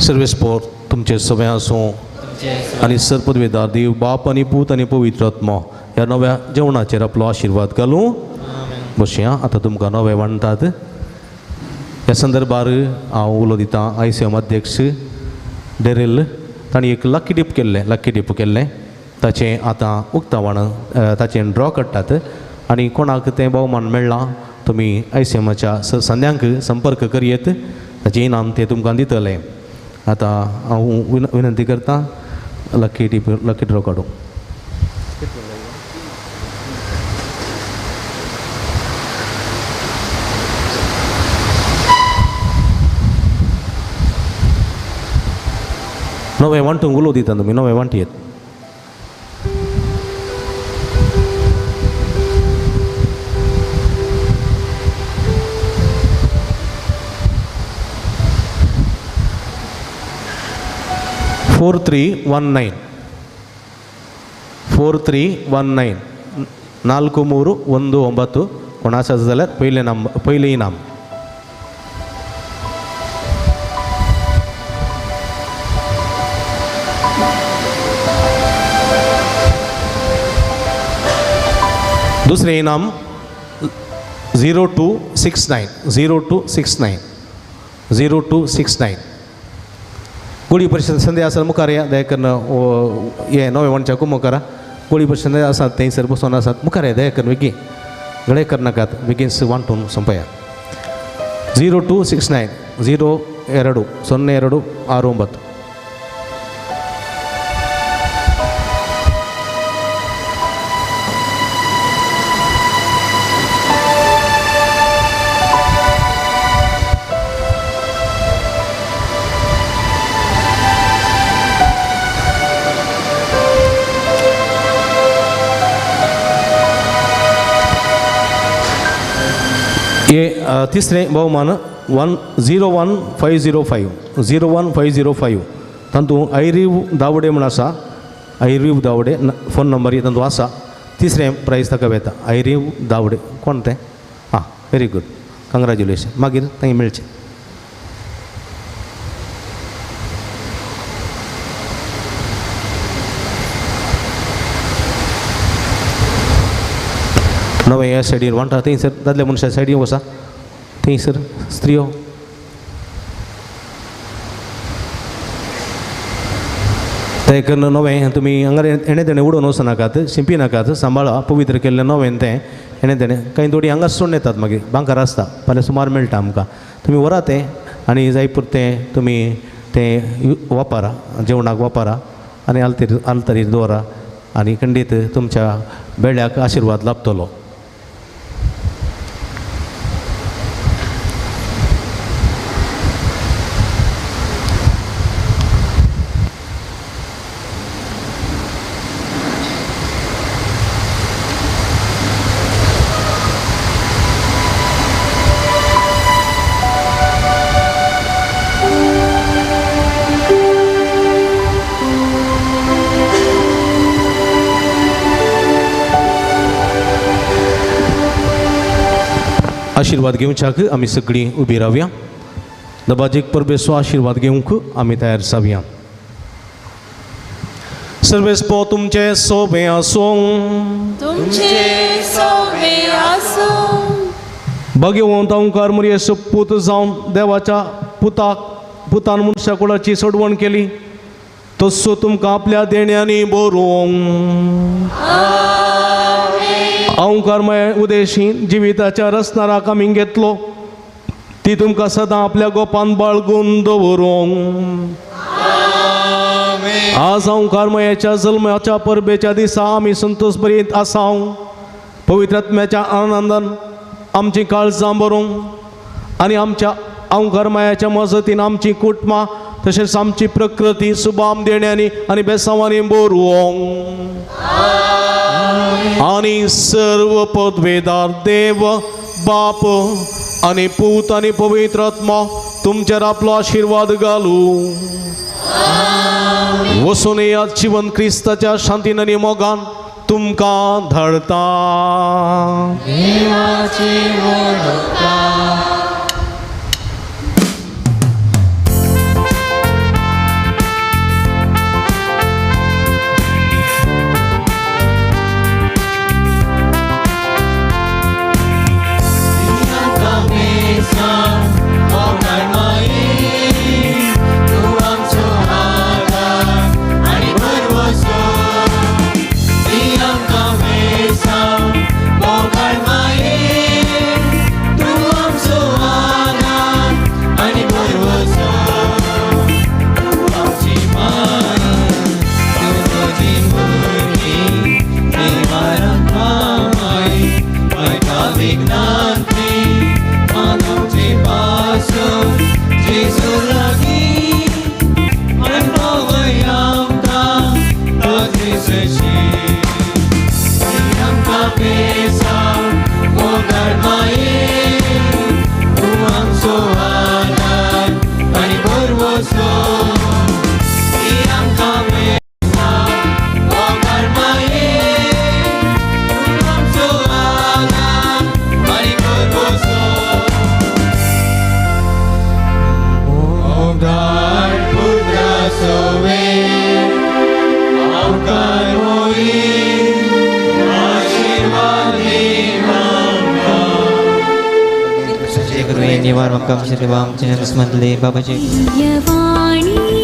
सर्वेस्पोर तुमचे सगळे आसूं आनी सर पदवेदार देव बाप आनी पूत आनी पवित्र आत्मो ह्या नव्या जेवणाचेर आपलो आशिर्वाद घालूं. बसया आतां तुमकां नवें वांटात. ह्या संदर्भार हांव उलो दितां आयसीएम अध्यक्ष डेरेल तांणी एक लकी डीप केल्लें, ताचें आतां उक्तावण ताचें ड्रॉ काडटात आनी कोणाक तें भोवमान मेळ्ळां तुमी आयसीएमाच्या संद्यांक संपर्क करयेत, ताचें इनाम ते तुमकां दितले. आतां हांव विनंती करता लकी टिप लकी ड्रॉ काडूं. नवे वांटूंक उलो दिता तुमी, नवे वांटयेत. Four three one nine, 4319, 4319. कोण आसा जाल्यार पयलें नंबर, पयलें इनाम. दुसरें इनाम 0269, 0269, 0269. गुडी परिशद संध्या आसा मुखार या, दया करून हे नवे वणच्या मुखार गुडी परिशद आसात थंयसर बसून आसात, मुखार या दया करून बेगीन गळे करनाकात, बेगीन वांटून सोंपया. 0269, 02 02 69. हे तिसरें भोवमान 101505, 01505. तातूंत ऐरीव दावडे म्हूण आसा, ऐरीव दावडे फोन नंबर तातूंत आसा. तिसरें प्रायज ताका वेता, ऐरीव दावडे. कोण तें? आं, व्हेरी गूड, कंग्रेच्युलेशन. मागीर थंय मेळचें. नवे ह्या सायडीर वांटा, थंयसर दादल्या मनशा सायडीन वसा, थंयसर स्त्रियो. तें करून नवें तुमी हांगा हेणें तेणें उडोवन वचनाकात, शिंपी नाकात, सांबाळा पवित्र केल्लें नवें तें हेणें तेणें. कांय थोडीं हांगाच सोडून येतात, मागीर बांकार आसता, फाल्यां सुमार मेळटा आमकां. तुमी व्हरा तें आनी जाय पुरतें तुमी तें वापरा, जेवणाक वापरा आनी आलतरीर आलतरीर दवरा आनी खंडीत तुमच्या बेड्याक आशिर्वाद लाभतलो. आशिर्वाद घेवच्याक आमी सगळीं उबी रावया. दबाजीक परबेचो आशिर्वाद घेवंक आमी तयार जावया. सर्वेस्पो तुमचे सोबे आसूं, तुमचे सोबे आसूं. भगवंत ओंकार मुरयेचो पूत जावन देवाच्या पुताक पुतान मनशा कुळाची सोडवण केली, तस्सो तुमकां आपल्या देण्यांनी बरोवंक. ओंकारमय उदेशी जिविताच्या रसनाराक आमी घेतलो, ती तुमकां सदां आपल्या गोपान बाळगून दवरूंक. आज ओंकारमयाच्या जल्माच्या परबेच्या दिसा आमी संतोष भरीत आसाव. पवित्र आत्म्याच्या आनंदान आमची काळजां भरूंक आनी आमच्या ओंकारमयाच्या मजतीन आमची कुटुंबां तशेंच आमची प्रकृती सुबाम देण्यांनी आनी बेसांवांनी बरोवंक. आनी सर्व पदवेदार देव बाप आनी पूत आनी पवित्र आत्मा तुमचेर आपलो आशिर्वाद घालूं. वसून येयात जिवन क्रिस्ताच्या शांतीन आनी मोगान तुमकां धाडता. मोगाळ माये। दिसशी आमकां बेसा मोगाळ माये तूं आमचो आदार आनी भरवसो आमकां बेसा मोगाळ माये तूं आमचो आदार आनी भरवसो मोगाळ पुत्रा सोवे आमकां मोरी आशीर्वाद Nivar Makam Shri Vam Chinarus Mandali Babaji. Vani.